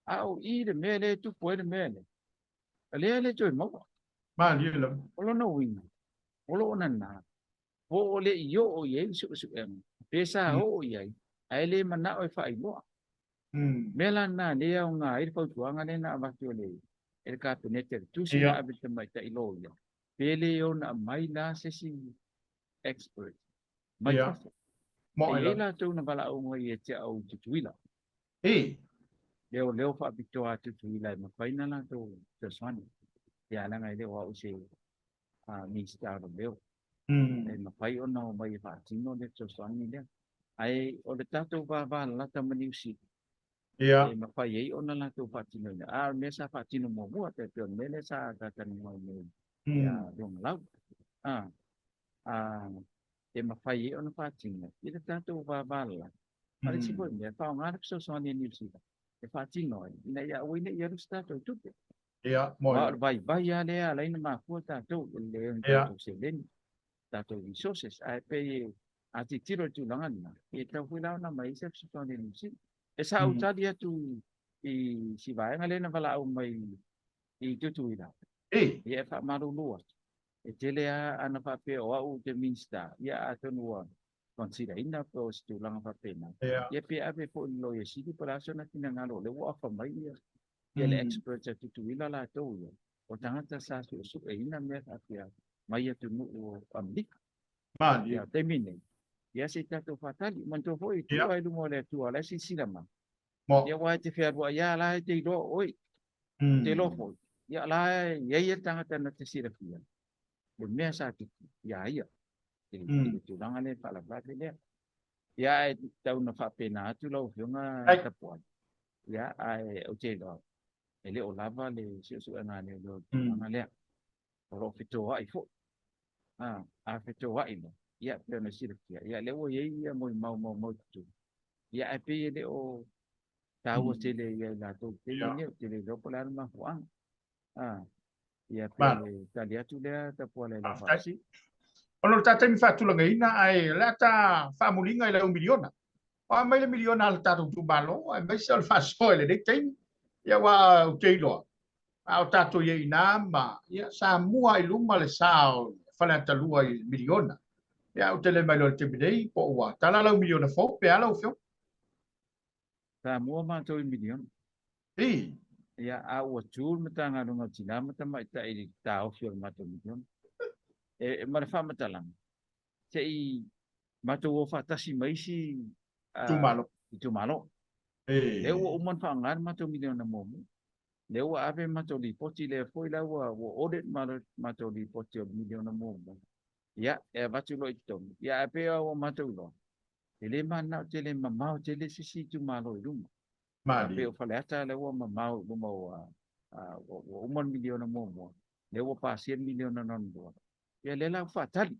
A o i le mea lea e tupu ai le mea lea, lea le toe maua. Malie lava. O lona uiga, o lo o nana, po o le i oo i ai le suesuega, pe sa oo i ai, ae le manao e faailoa. Mea la na lea aoga ai le fautuaga lea na avatu e le Kapeneta i le tusi na ave i le tamaitai loia, pe le ona aumai la se isi expert mai fafo. Mo E i ai latou na valaauga ia te au i Tutuila. Leo leo faapitoa a Tutuila e mafai na latou fesoasoani. Ia leaga e le o au se Minisita o Leoleo. E mafai ona omai e faatino le fesoasoani lea. Ae o le tatou vavalalata ma Niu Sila, e mafai ai ona latou faatinoina. A o le mea sa faatino muamua, tai pei o le mea lea sa talatalanoa ai nei ia Luagalau. E mafai ai ona faatino i le tatou vavalalata. A o le isi foi mea, faaaoga le fesoasoani a Niu Sila e faatino ai, ina ia aua ne i alu se tatou tupe. Mo Aua o le vaivai lava lea e ala ai ona mafua tatou, o le leai o tatou seleni, tatou resources. Ae pei a tilotilo i le tulaga lena, e tatau foi la ona aumai ai se fesoasoani a Niu Sila. E sa ou tali atu i si vaega lea na valaau mai i Tutuila. Ia e faamalulu atu. E tele lava ana faapea o au te Minisita, ia atonu ua consider ina po o se tulaga faapena. Ia pe ave foi i le Loia Sili po o le a sona finagalo o lea ua ofa mai ia le experts a Tutuila latou ia, o tagata sa suesueina mea faapea mai atunuu o Amerika. Malie. Ia, taimi nei, ia se i tatou faatali. Manatua foi, tua i luma o le Atua, o la e silasila mai. Mo. Ia aua e te fealuai lava la e te iloa oe. Te iloa foi. Ia la e i ai le tagata na te silafia le mea sa tupu ia ia i le tulaga lea e faalavelave lea. Ia ae tau na faapena atu lau Afioga Tapuai. Ia ae ou te iloa e le o lava le suesuega a leoleo i le tulaga lea. O lo o fetoai foi. A fetoai loa, ia pei ona silafia, ia lea ua i ai ia molimau maumau i totonu. Ia ae pei e le o taua tele ia i latou i le taimi lenei, ou te le iloa po o le a le mafuaaga. Ia pe tali atu lea Tapuala i lau faafesili. Ona o le ta taimi faatulagaina, ae o le a ta faamuliga i lau miliona. O a mai le miliona a le tatou itumalo, aemaise o le faasoa i lenei taimi. Ia aua ou te iloa, a o tatou i ai ina ma ia, sa mua i luma le sa o Faleata 2 i le miliona. Ia ou te le mailoa i le taimi nei po ua tala lau miliona fou pe a lau Afioga. Sa mua matou i miliona. Ia, a ua tu le Matagaluega o Tina ma Tamaitai i le taofi o le matou miliona. E ma le faamatalaga, se i matou o faatasi ma isi itumalo. Itumalo. Lea ua uma ona faaaoga le matou miliona muamua. Lea ua ave matou lipoti lea foi la ua audit matou lipoti o le miliona muamua. Ia, e avatu loa i totonu. Ia, ae pei ua matou iloa, e le mananao tele mamao tele se isi itumalo i luma. Pei o Faleata lea ua mamao i luma ua uma le miliona muamua, lea ua pasia le miliona lona lua. Ia lea la ua faatali.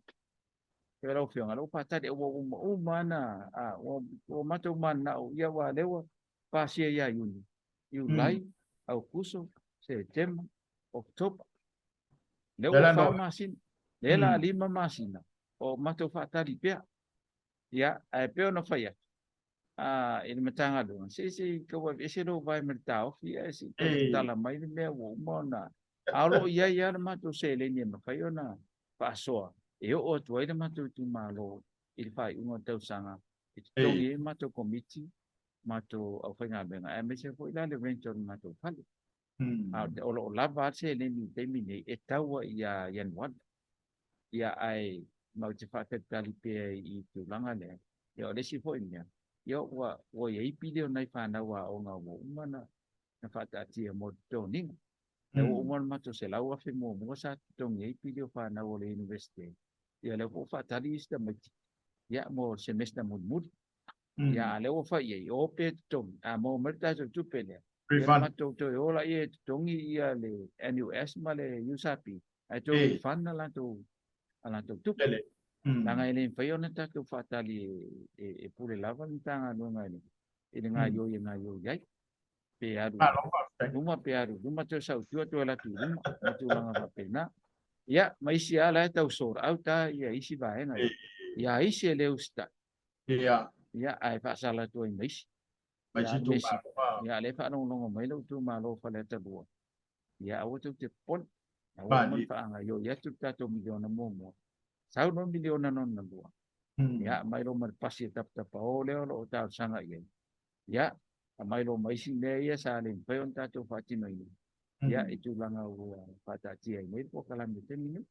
Ia lau Afioga, lea ua faatali, ua uma uma na ua matou mananao, ia ua lea ua pasia ia Iuni, Iulai, Aokuso, Setema, Oketopa. Lea ua 4 masina, lea la 5 masina o matou faatali pea. Ia, ae pei ona fai atu, I le Matagaluega, se se i tau aveese lou vae ma le taofi ae se i toe tatala mai le mea ua uma ona. A o lo o i ai lava le matou seleni e mafai ona faasoa e oo atu ai le matou itumalo i le faaiuga o le tausaga e totogi ai matou komiti, matou aufaigaluega, aemaise foi la le rent o le matou fale. A o lo o lava lava le seleni i le taimi nei e tau ai ia Ianuari. Ia ae matou te faatalitali pea i tulaga lea. Ia o le isi foi mea, ia ua i ai pili o nai fanau aoga ua uma ona faataatia mo le totogiga. Lea ua uma le matou $100,000 muamua sa totogi ai pili o fanau o le Iunivesite. Ia lea foi ua faatali isi tamaiti ia mo le semester mulimuli. Ia a lea ua fai i ai, o pea totogi, a maua mai le tatou tupe lea, ia ona matou toe o laia e totogi ia le NUS ma le USP, ae toe refund a latou a latou tupe. Leaga e le mafai ona tatou faatali e pule lava le Matagaluega i le gaoioi e gaoioi ai. Pe alu luma pe alu luma toe sau i tua toe alu atu i luma ma tulaga faapena. Ia ma isi lava la e tau sort out lava ia isi vaega ia. Ia isi e le usitai. Ia. Ia ae faasala atu ai ma isi. Ma isi itumalo. Ia lea e faalogologo mai lou itumalo o Faleata 2. Ia aua tou te popole. Aua ua uma ona faagaoioi atu le tatou miliona muamua. Sau loa le miliona lona lua. Ia aumai loa ma le pasi e tapatapao lea o lo o talosaga i ai. Ia aumai loa ma isi mea ia sa le mafai ona tatou faatinoina. Ia i tulaga ua faataatia ai nei le polokalame i le taimi nei. O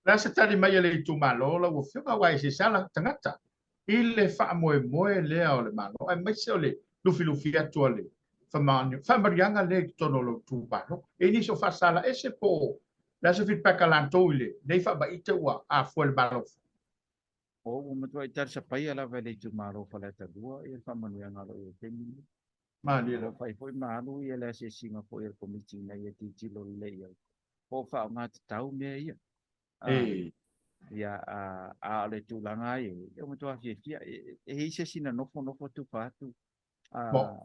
le a se tali mai a le itumalo lau Afioga aua e eseese lava tagata i le faamoemoe lea o le Malo aemaise o le lufilufi atu a le faamanuiaga lea i totonu o lou itumalo. E i ai nisi o faasala ese po o le a se feedback a latou i lenei faamaite ua afua i le Malo fou? O ua matuai talisapaia lava e le itumalo o Faleata 2 le faamanuiaga o lo o i ai i le taimi lenei. Malie O lo o fai foi ma alu le asiasiga foi a le Komiti ina ia tilotilo lelei i ai po o faaaoga tatau mea ia. Ia, a o le tulaga lava ia, ua matua fiafia. E i ai se isi na nofonofo tufa atu,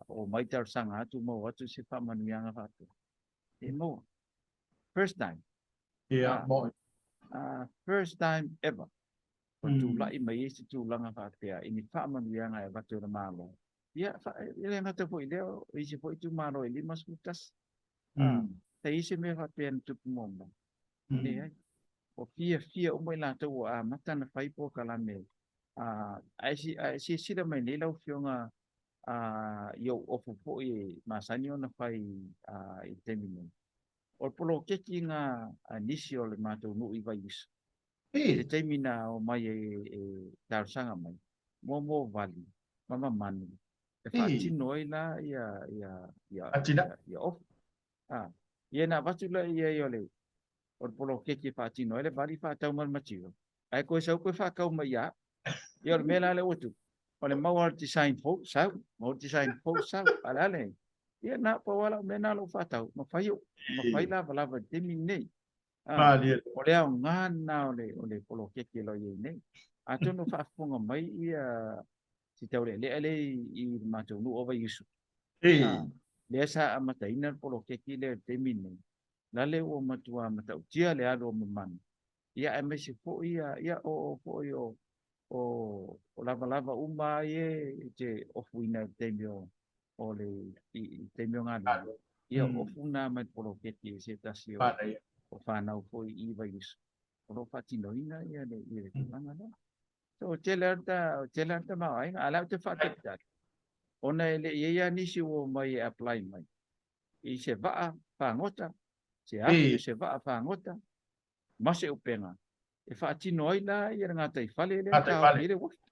omai talosaga atu maua atu se faamanuiaga faapea. E maua. First time. Ia, moni. First time ever. Ua tulai mai ai se tulaga faapea i ni faamanuiaga e avatu e le Malo. Ia, e le gata foi i lea, o isi foi itumalo e 51. Sa i ai se mea faapea na tupu muamua? Leai. Ua fiafia uma i latou ua amata ona fai polokalame. Ae silasila mai nei lau Afioga i ou ofu foi e masani ona fai i le taimi nei. O le poloketi na a nisi o le matou nuu i Vaiusu, i le taimi na omai ai e talosaga mai, mo vali ma mamanu e faatino ai la ia ofu. Ia na avatu la i ai o le poloketi e faatino ai le vali faatau ma le material, ae toe sau toe faatau mai ia au. Ia o le mea la lea ua tupu, o le maua o le design fou, sau, maua le design fou, sau. A o le a le? Ia na pau lava lau mea na lou faatau, ma fai, ma fai lavalava i le taimi lenei. O le aoga lena o le poloketi o lo o i ai nei. Atonu o faafofoga mai ia si taulealea lea i le matou nuu o Vaiusu, lea sa amataina le poloketi lea i le taimi lenei, lale ua matua matautia le alu o mamanu, ia aemaise foi ia o foi o lavalava uma ia e te ofuina i le taimi o le i taimi o galuega. Ia ofu na mai le poloketi e se tasi o fanau foi i Vaiusu o lo o faatinoina ia le tulaga lea. So, tele lava le tamaoaiga, a o lea ou te faatalitali, ona e le i i ai lava nisi ua omai e apply mai i se vaa fagota, se afi o se vaa fagota, ma se upega, e faatino ai la ia le gataifale lea e taofi ai le uafu.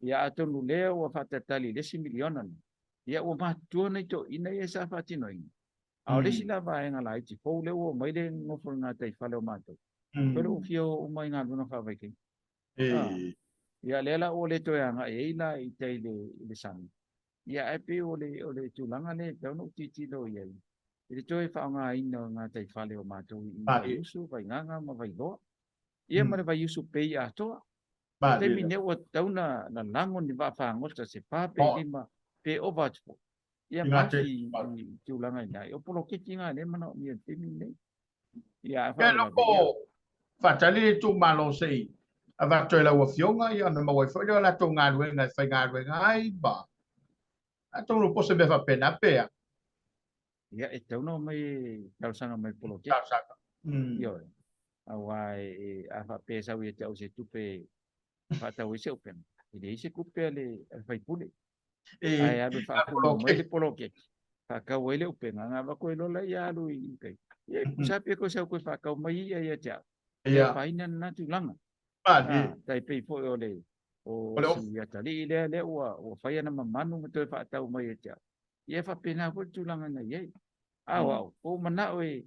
Ia atonu lea ua faatalitali i le isi miliona lea, ia ua matutua nai toeaiina ia sa faatinoina. A o le isi la vaega laiti fou lea ua omai le nofo i le gataifale o matou, toe ua fia o uma i galuega faavaitaimi. Ia lea la ua le toe agai ai la i tai i le sami. Ia ae pei o le tulaga lea e tatau ona ou tilotilo i ai, i le toe faaaogaina o gataifale o matou i Vaiusu, Vaigaga ma Vailoa. Ia ma le Vaiusu Bay atoa. O le taimi nei ua tatau ona lago ni vaafagota se 4 pe 5 pe ova atu foi. Ia ma afi i tulaga i ina. O poloketi na lea e manaomia i le taimi lenei. Ia ae faalavelave. Faatali le itumalo se i Avatu ai lau Afioga, ia ona maua ai foi lea o latou galuega e faigaluega ai ma atonu po o se mea faapena pe a. Ia, e tatau ona omai e talosaga mai i le poloketi. Talosaga. Ioe. Aua a faapea e sau ia te au se tupe e faatau ai se upega, e leai se tupe a le sui usufono. Ae alu e faatumu mai le poloketi, faatau ai le upega, ona avatu ai loa lea alu i tai. Ia, tusa pe toe sau toe faatau mai ia ia te au. E afaina lena tulaga. Tai pei foi o le o si atalii lea ua fai ana mamanu ma toe faatau mai ia te au. Ia e faapena foi le tulaga na i ai. A o au, ua ou manao e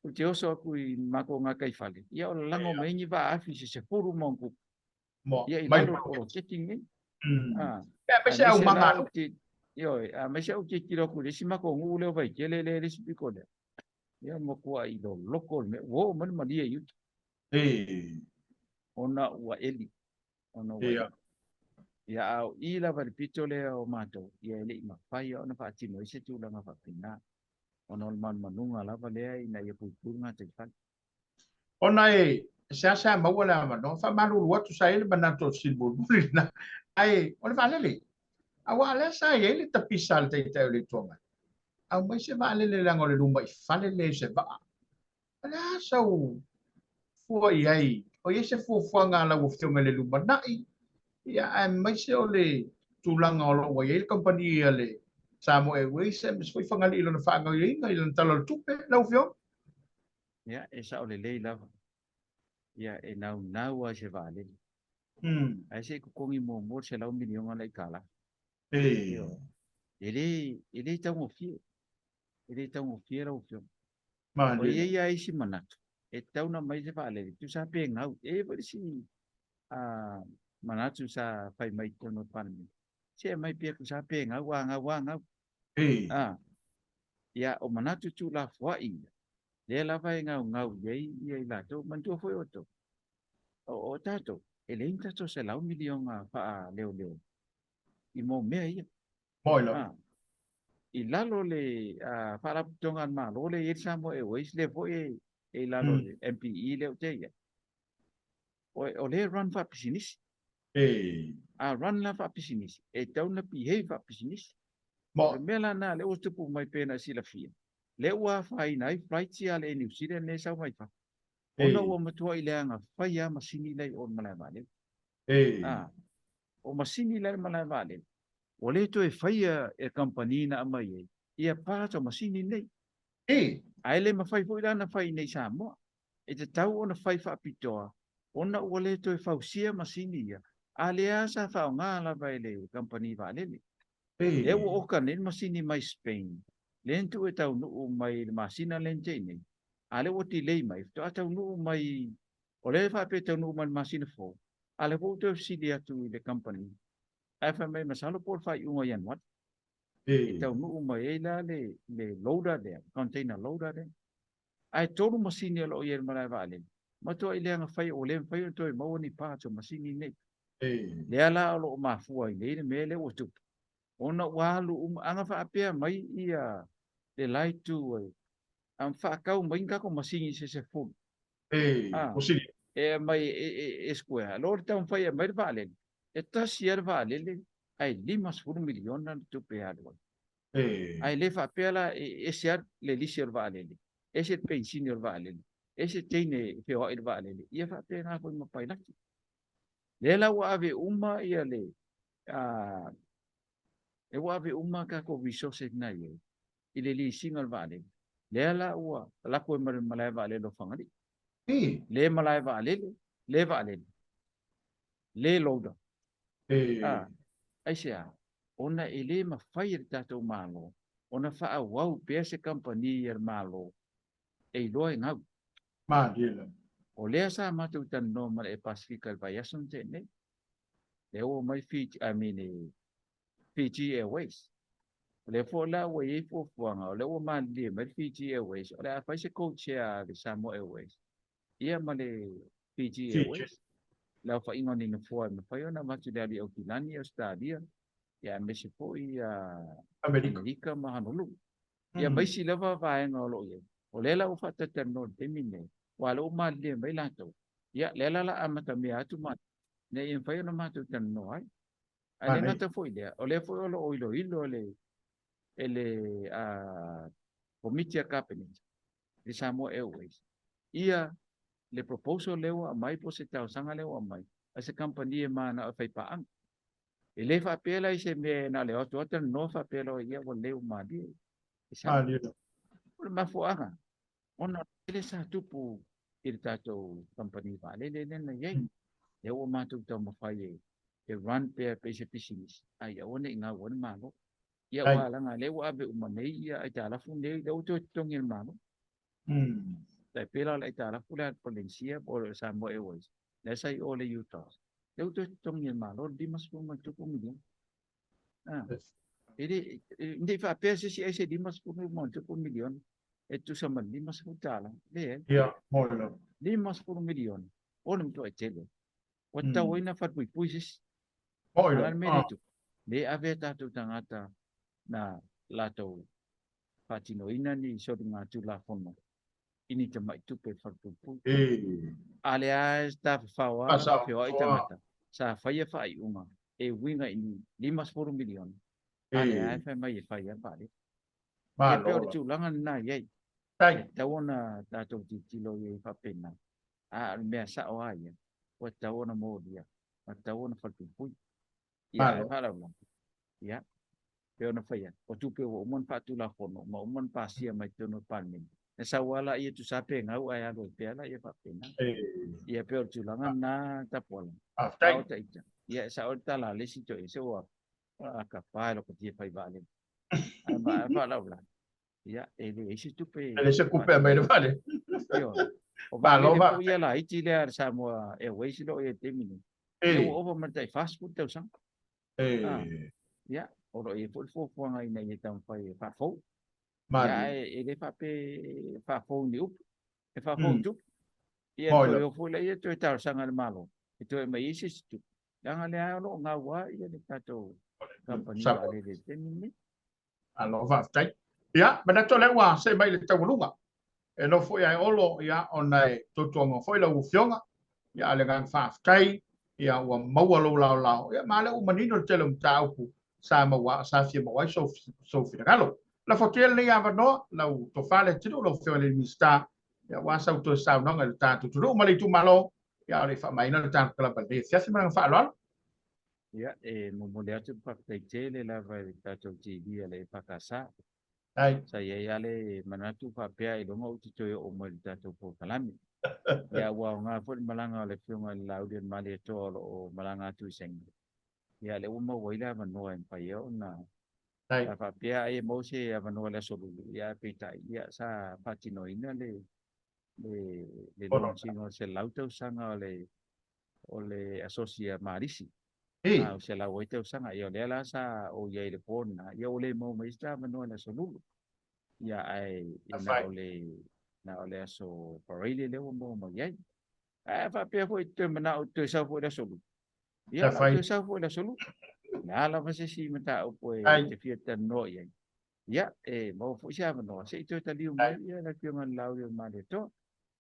ou te oso atu i matou gataifale, ia o le lago mai ai ni vaafi se 10 ma ona tupu. Ia i lalo o le poloketi lenei. Aemaise la ou te, ioe, aemaise ou tilotilo atu i le isi matou nuu lea o Vaitele lea i le isi pito lea. Ia matuai loloko le mea, ua oo mai le malie i uta. Ona ua eli. Ona ua eli. Ia a o i lava i le pito lea o matou, ia e le i mafai ona faatino ai se tulaga faapena. Ona o le manumanuga lava lea ina ia puipui le gataifale. Ona e seasea maua le avanoa, faamalulu atu sa i ai le manatu o le fesili mulimuli lena, ae o le vaalele. Aua o lea sa i ai le tapisa a le Taitai o le Itu Agai, aumai se vaalele leaga o le luma i fale lea i se vaa. O le a sau fua i ai? O i ai se fuafuaga a lau Afioga i le lumanai, ia aemaise o le tulaga o lo o ua i ai le kamupani a le Samoa Airways, aemaise foi Fagalii i lona faagaoioiga i lana Tala o le Tupe, lau Afioga? Ia, e sao lelei lava. Ia, e naunau lava i se vaalele. Ae se i totogi muamua le $100 miliona la i tala. E le taugofie. E le taugofie lau Afioga. O i ai lava isi manatu, e tatau ona aumai se vaalele, tusa pe gau. E i ai foi le isi manatu sa fai mai i totonu o le Palemene, se aumai pea tusa pe gau, a gau a gau. Ia, o manatu tuulafoai ia, lea lava e gaugau i ai ia i latou. Manatua foi outou, o tatou, e leai ni tatou $100 miliona faaleoleo i mo mea ia. I lalo le Faalapotopotoga a le Malo lea e i ai le Samoa Airways, lea foi e i lalo le MPE lea ou te i ai, o lea e run faapisinisi. A run la faapisinisi, e tatau ona behave faapisinisi. O le mea la lena lea ua tupu mai pei ona e silafia, lea ua afaina ai flights ia a le Air New Zealand lea e sau mai fafo, ona ua matuai leaga fai lava masini la i o i le malae vaalele. O masini la i le malae vaalele, ua le toe faia e kamupani na aumai ai ia parts o masini nei. Ae le mafai foi la ona fai i inei i Samoa. E tatau ona fai faapitoa ona ua le toe fausia masini ia, a lea sa faaaoga lava e le kamupani vaalele. Lea ua oka nei le masini mai Spain, lea na tuu e taunuu mai i le masina lea na tea nei, a lea ua delay mai, faatoa taunuu mai, o lea e faapea e taunuu mai i le masina fou, a lea foi ua toe fesili atu i le kamupani, ae fai mai masalo po o le faaiuga o Ianuari e taunuu mai ai la le loader lea, container loader lea. Ae 3 masini o lo o i ai i le malae vaalele, matuai leaga fai ua le mafai ona toe maua ni parts o masini nei. Lea la o lo o mafua ai nei le mea lea ua tupu, ona ua alu uma, ana faapea mai ia le la itu e faatau mai ni tatou masini se 10. E aumai e square, lo le taumafai e aumai le vaalele, e tasi lava le vaalele ae $50 miliona le tupe e alu ai. Ae le faapea la e ese lava le lisi o le vaalele, ese le penisini o le vaalele, ese teine e feoai i le vaalele, ia faapena foi ma pailaki. Lea la ua ave uma ia le ua ave uma tatou resources na i ai i le lisiga o le vaalele. Lea la ua lako ai ma le malae vaalele o Fagalii. Le malae vaalele, le vaalele, le loader. Aisea, ona e le mafai e le tatou Malo ona faaauau pea se kamupani a le Malo e iloa e gau. O lea sa matou talanoa ma le Air Pasifika i le vaiaso na tea nei. Lea ua omai Fiji, I mean, Fiji Airways. O lea foi la ua i ai fuafuaga, o lea ua malilie mai le Fiji Airways, o le a fai se code share a le Samoa Airways ia ma le Fiji Airways. Le aofaiga o ni nofoa e mafai ona avatu i le alu i Aukilani, Ausetalia, ia aemaise foi Amerika ma Honolulu. Ia ma isi lava vaega o lo o i ai. O lea la ua faatatalanoa i le taimi lenei, aua o lea ua malilie mai latou. Ia, lea la la amatamea atu matou, ina ia mafai ona matou talanoa ai. Ae le gata foi i lea, o lea foi o lo o iloilo e le Komiti a Kapeneta i Samoa Airways ia le proposal lea ua aumai po o se talosaga lea ua aumai a se kamupani e mananao e faipaaga. E le faapea la i se mea na o le o atu lava talanoa faapea loa, ia ua lelei ua malie. E sao. O le mafuaaga, ona o le sa tupu i le tatou kamupani vaalele lea na i ai. Lea ua matou taumafai e run pea pei se pisinisi, a ia aua ne i gau ai le Malo. Ia aua leaga lea ua ave uma nei ia aitalafu nei, lea ua toe totogi e le Malo. Tai pei la o le aitalafu lea a le Polynesia po o le Samoa Airways, lea sa i o le UTOS. Lea ua toe totogi e le Malo le $50 ma miliona. E le, ne i faapea se isi ai se $50 ma miliona e tusa ma le $50. Leai. Ia, moi lava. $50 miliona, o le matuai tele. Ua tatau ai ona falepuipui se isi. Moi A o lava. le mea lea e tupu, le ave a tatou tagata na latou faatinoina ni soligatulafono i ni tamai tupe i le falepuipui. A lea e tafafao lava ma feoai tagata sa faia faaiuga e uiga i ni $50 miliona, a lea e fai mai e fai lava le vaalele. Ia pei o le tulaga lena e i ai. E tatau ona tatou tilotilo i ai faapena. A o le mea sao lava ia, ua tatau ona molia, ua tatau ona falepuipui. Ia, ae faalavelave, ia, pei ona fai atu, o tupe ua uma ona faatulafono ma uma ona pasia mai totonu o le Palemene, na sau lava laia tusa pe gau ae alu ai pea laia faapena. Ia, pei o le tulaga lena Tapuala. A o ita, ia, e sao le tala a le isi toeaina, se ua kapa e loko fia fai vaalele. Ae faalavelave, ia, e leai se tupe. E leai se tupe e aumai le vaalele. Ioe. O vaalele foi ia laiti lea a le Samoa Airways o lo o i ai i le taimi nei, ia ua ova ma le tai 40 tausaga. Ia, o lo o i ai foi le fuafuaga ina ia taumafai e faafou. Ia, ae e le faapea e faafou ni upu, e faafou tupe. Ia, toe o foi laia toe talosaga i le Malo e toe aumai ai se isi tupe, leaga o lea o lo o gau lava le tatou kamupani vaalele i le taimi lenei. Malo faafetai. Ia, manatu o lea ua see mai i le taualuga. E nofo foi ae Olo, ia, ona e tuatuaga foi lau afioga. Ia, a o le agaga faafetai, ia, ua maua lou laolao. Ia, ma o lea ua manino le tele o mataupu sa maua, sa fia maua ai sou finagalo. Lafo atu ia lenei avanoa, lau tofa le atunuu, lau afioga i le Minisita, ia, aua sau toe saunoaga i le tatou atunuu ma le itumalo, ia, o le i faamaina le tatou kalaba i lenei afiafi ma le agaga faaaloalo. Ia, e momoli atu le faafetai tele lava i le tatou TV a le EFKS. Sa i ai lava le manatu faapea ailoga ou te toe oo mai i le tatou polokalame. Ia, ua aoga foi le malaga a le Afioga i le Laaulialemalietoa o lo o malaga atu i Saina. Ia, lea ua maua ai le avanoa e mafai ai ona sa faapea ai e maua se avanoa i le Aso Lulu, ia ae peitai, ia, sa faatinoina le launching o le 100 tausaga o le asosi a Marisi. A o 100 ai tausaga. Ia o lea la sa ou i ai i le po lena, ia ua le maua mai se avanoa i le Aso Lulu. Ia ae na o le Aso Faraile lea ua maua mai ai. Ae faapea foi toe manao toe sau foi i le Aso Lulu. Ia o toe sau foi i le Aso Lulu. O le a lava se isi mataupu e te fia talanoa i ai. Ia, e maua foi se avanoa, se i toe taliu mai ia le Afioga i le Laaulialemalietoa.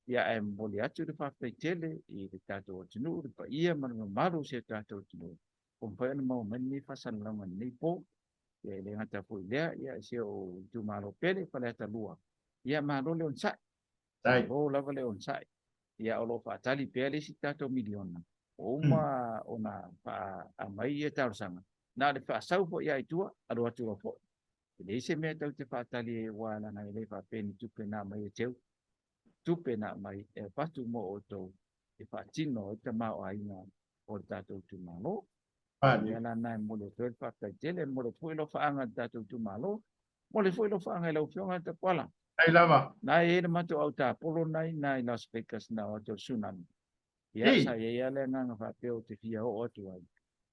Ia, ae momoli atu le faafetai tele i le tatou atunuu, le paia ma le mamalu o si o tatou atunuu, ua mafai ona maua mai lenei faasalalauga i lenei po. Ia, e le gata foi i lea, ia, si ou itumalo pele, Faleata 2, ia, malo le onosai. Malo lava le onosai. Ia, o lo o faatali pea le isi tatou miliona, ua uma ona aumai ia talosaga, na o le faasau foi lava i tua, alu atu loa foi. E leai se mea tatou te faatali ai, aua leaga e le faapea ni tupe na aumai e teu, tupe na aumai e avatu mo outou e faatino ai tamaoaiga o le tatou itumalo. O le mea la lena e momoli atu ai le faafetai tele, e momoli atu foi alofaaga i le tatou itumalo, momoli foi alofaaga i lau Afioga Tapuala. Ai lava. Na e i ai le matou au tapolo na i ina i Las Vegas na o atu o le tsunami. Ia, sa i ai lava le agaga faapea ou te fia oo atu ai.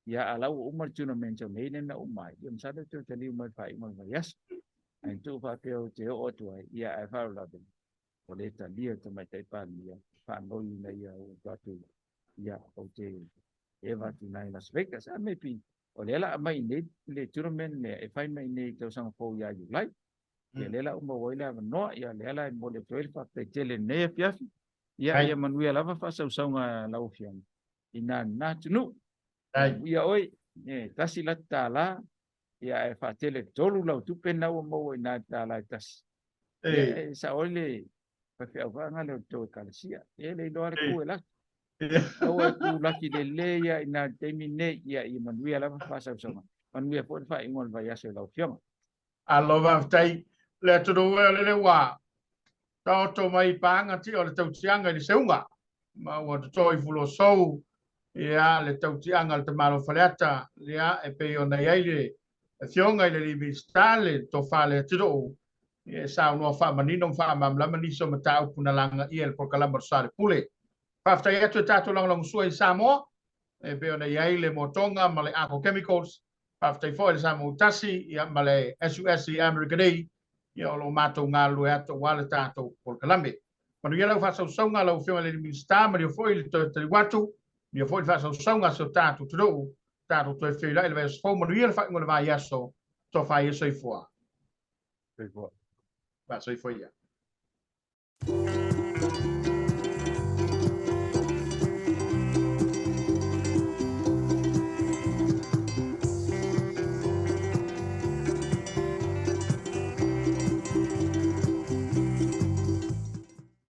Ia, a la ua uma le tournament o nei lea na uma ai, ia masalo e toe taliu mai i le faaiuga o le vaiaso. Ae na tuu faapea ou te oo atu ai, ia ae faalavelave, ua le talia le Tamaitai Palemia faanoi ina ia ou atu, ia, ou te eva atu i ina i Las Vegas. A maybe o lea la aumai i inei le tournament lea e fai mai i inei i tausaga fou ia Iulai. Ia lea la ua maua ai le avanoa, ia lea la e momoli atu ai le faafetai tele i lenei afiafi. Ia, ia manuia lava faasausauga a lau Afioga i na lena atunuu. Ia oe, e tasi lata $1, ia ae faatele 3 lau tupe na ua maua i na i le $1 e tasi. Ia, e sao ai le faifeau vaega lea o le tou ekalesia. E le iloa le ku e laki. Aua e ku laki lelei ia i na i le taimi lenei. Ia, ia manuia lava faasausauga. Manuia foi le faaiuga o le vaiaso i lau Afioga. Alo faafetai le atunuu e o lele ua taoto mai i paaga tia o le tautiaga i le seuga ma ua toto i Fuloasou ia le tautiaga a le tamalo Faleata ia e pei ona i ai le afioga i le alii Minisita le tofa le atunuu ia e saunoa faamanino ma faamalamalama nisi o mataupu na lagaia i le polokalama o le Sa o le Pule. Faafetai atu e tatou lagolagosua i Samoa e pei ona i ai le Motoga ma le Arco Chemicals. Faafetai foi i le Samoa Tasi ia ma le SUS i America nei ia o lo o matou galulue atu aua le tatou polokalame. Manuia lau faasausauga lau Afioga i le Minisita, manuia foi le toe taliu atu, manuia foi le faasausauga a si o tatou atunuu, tatou toe feiloai i le vaiaso fou, manuia le faaiuga o le vaiaso, tofa ia soifua. Soifua. Faasoifua ia.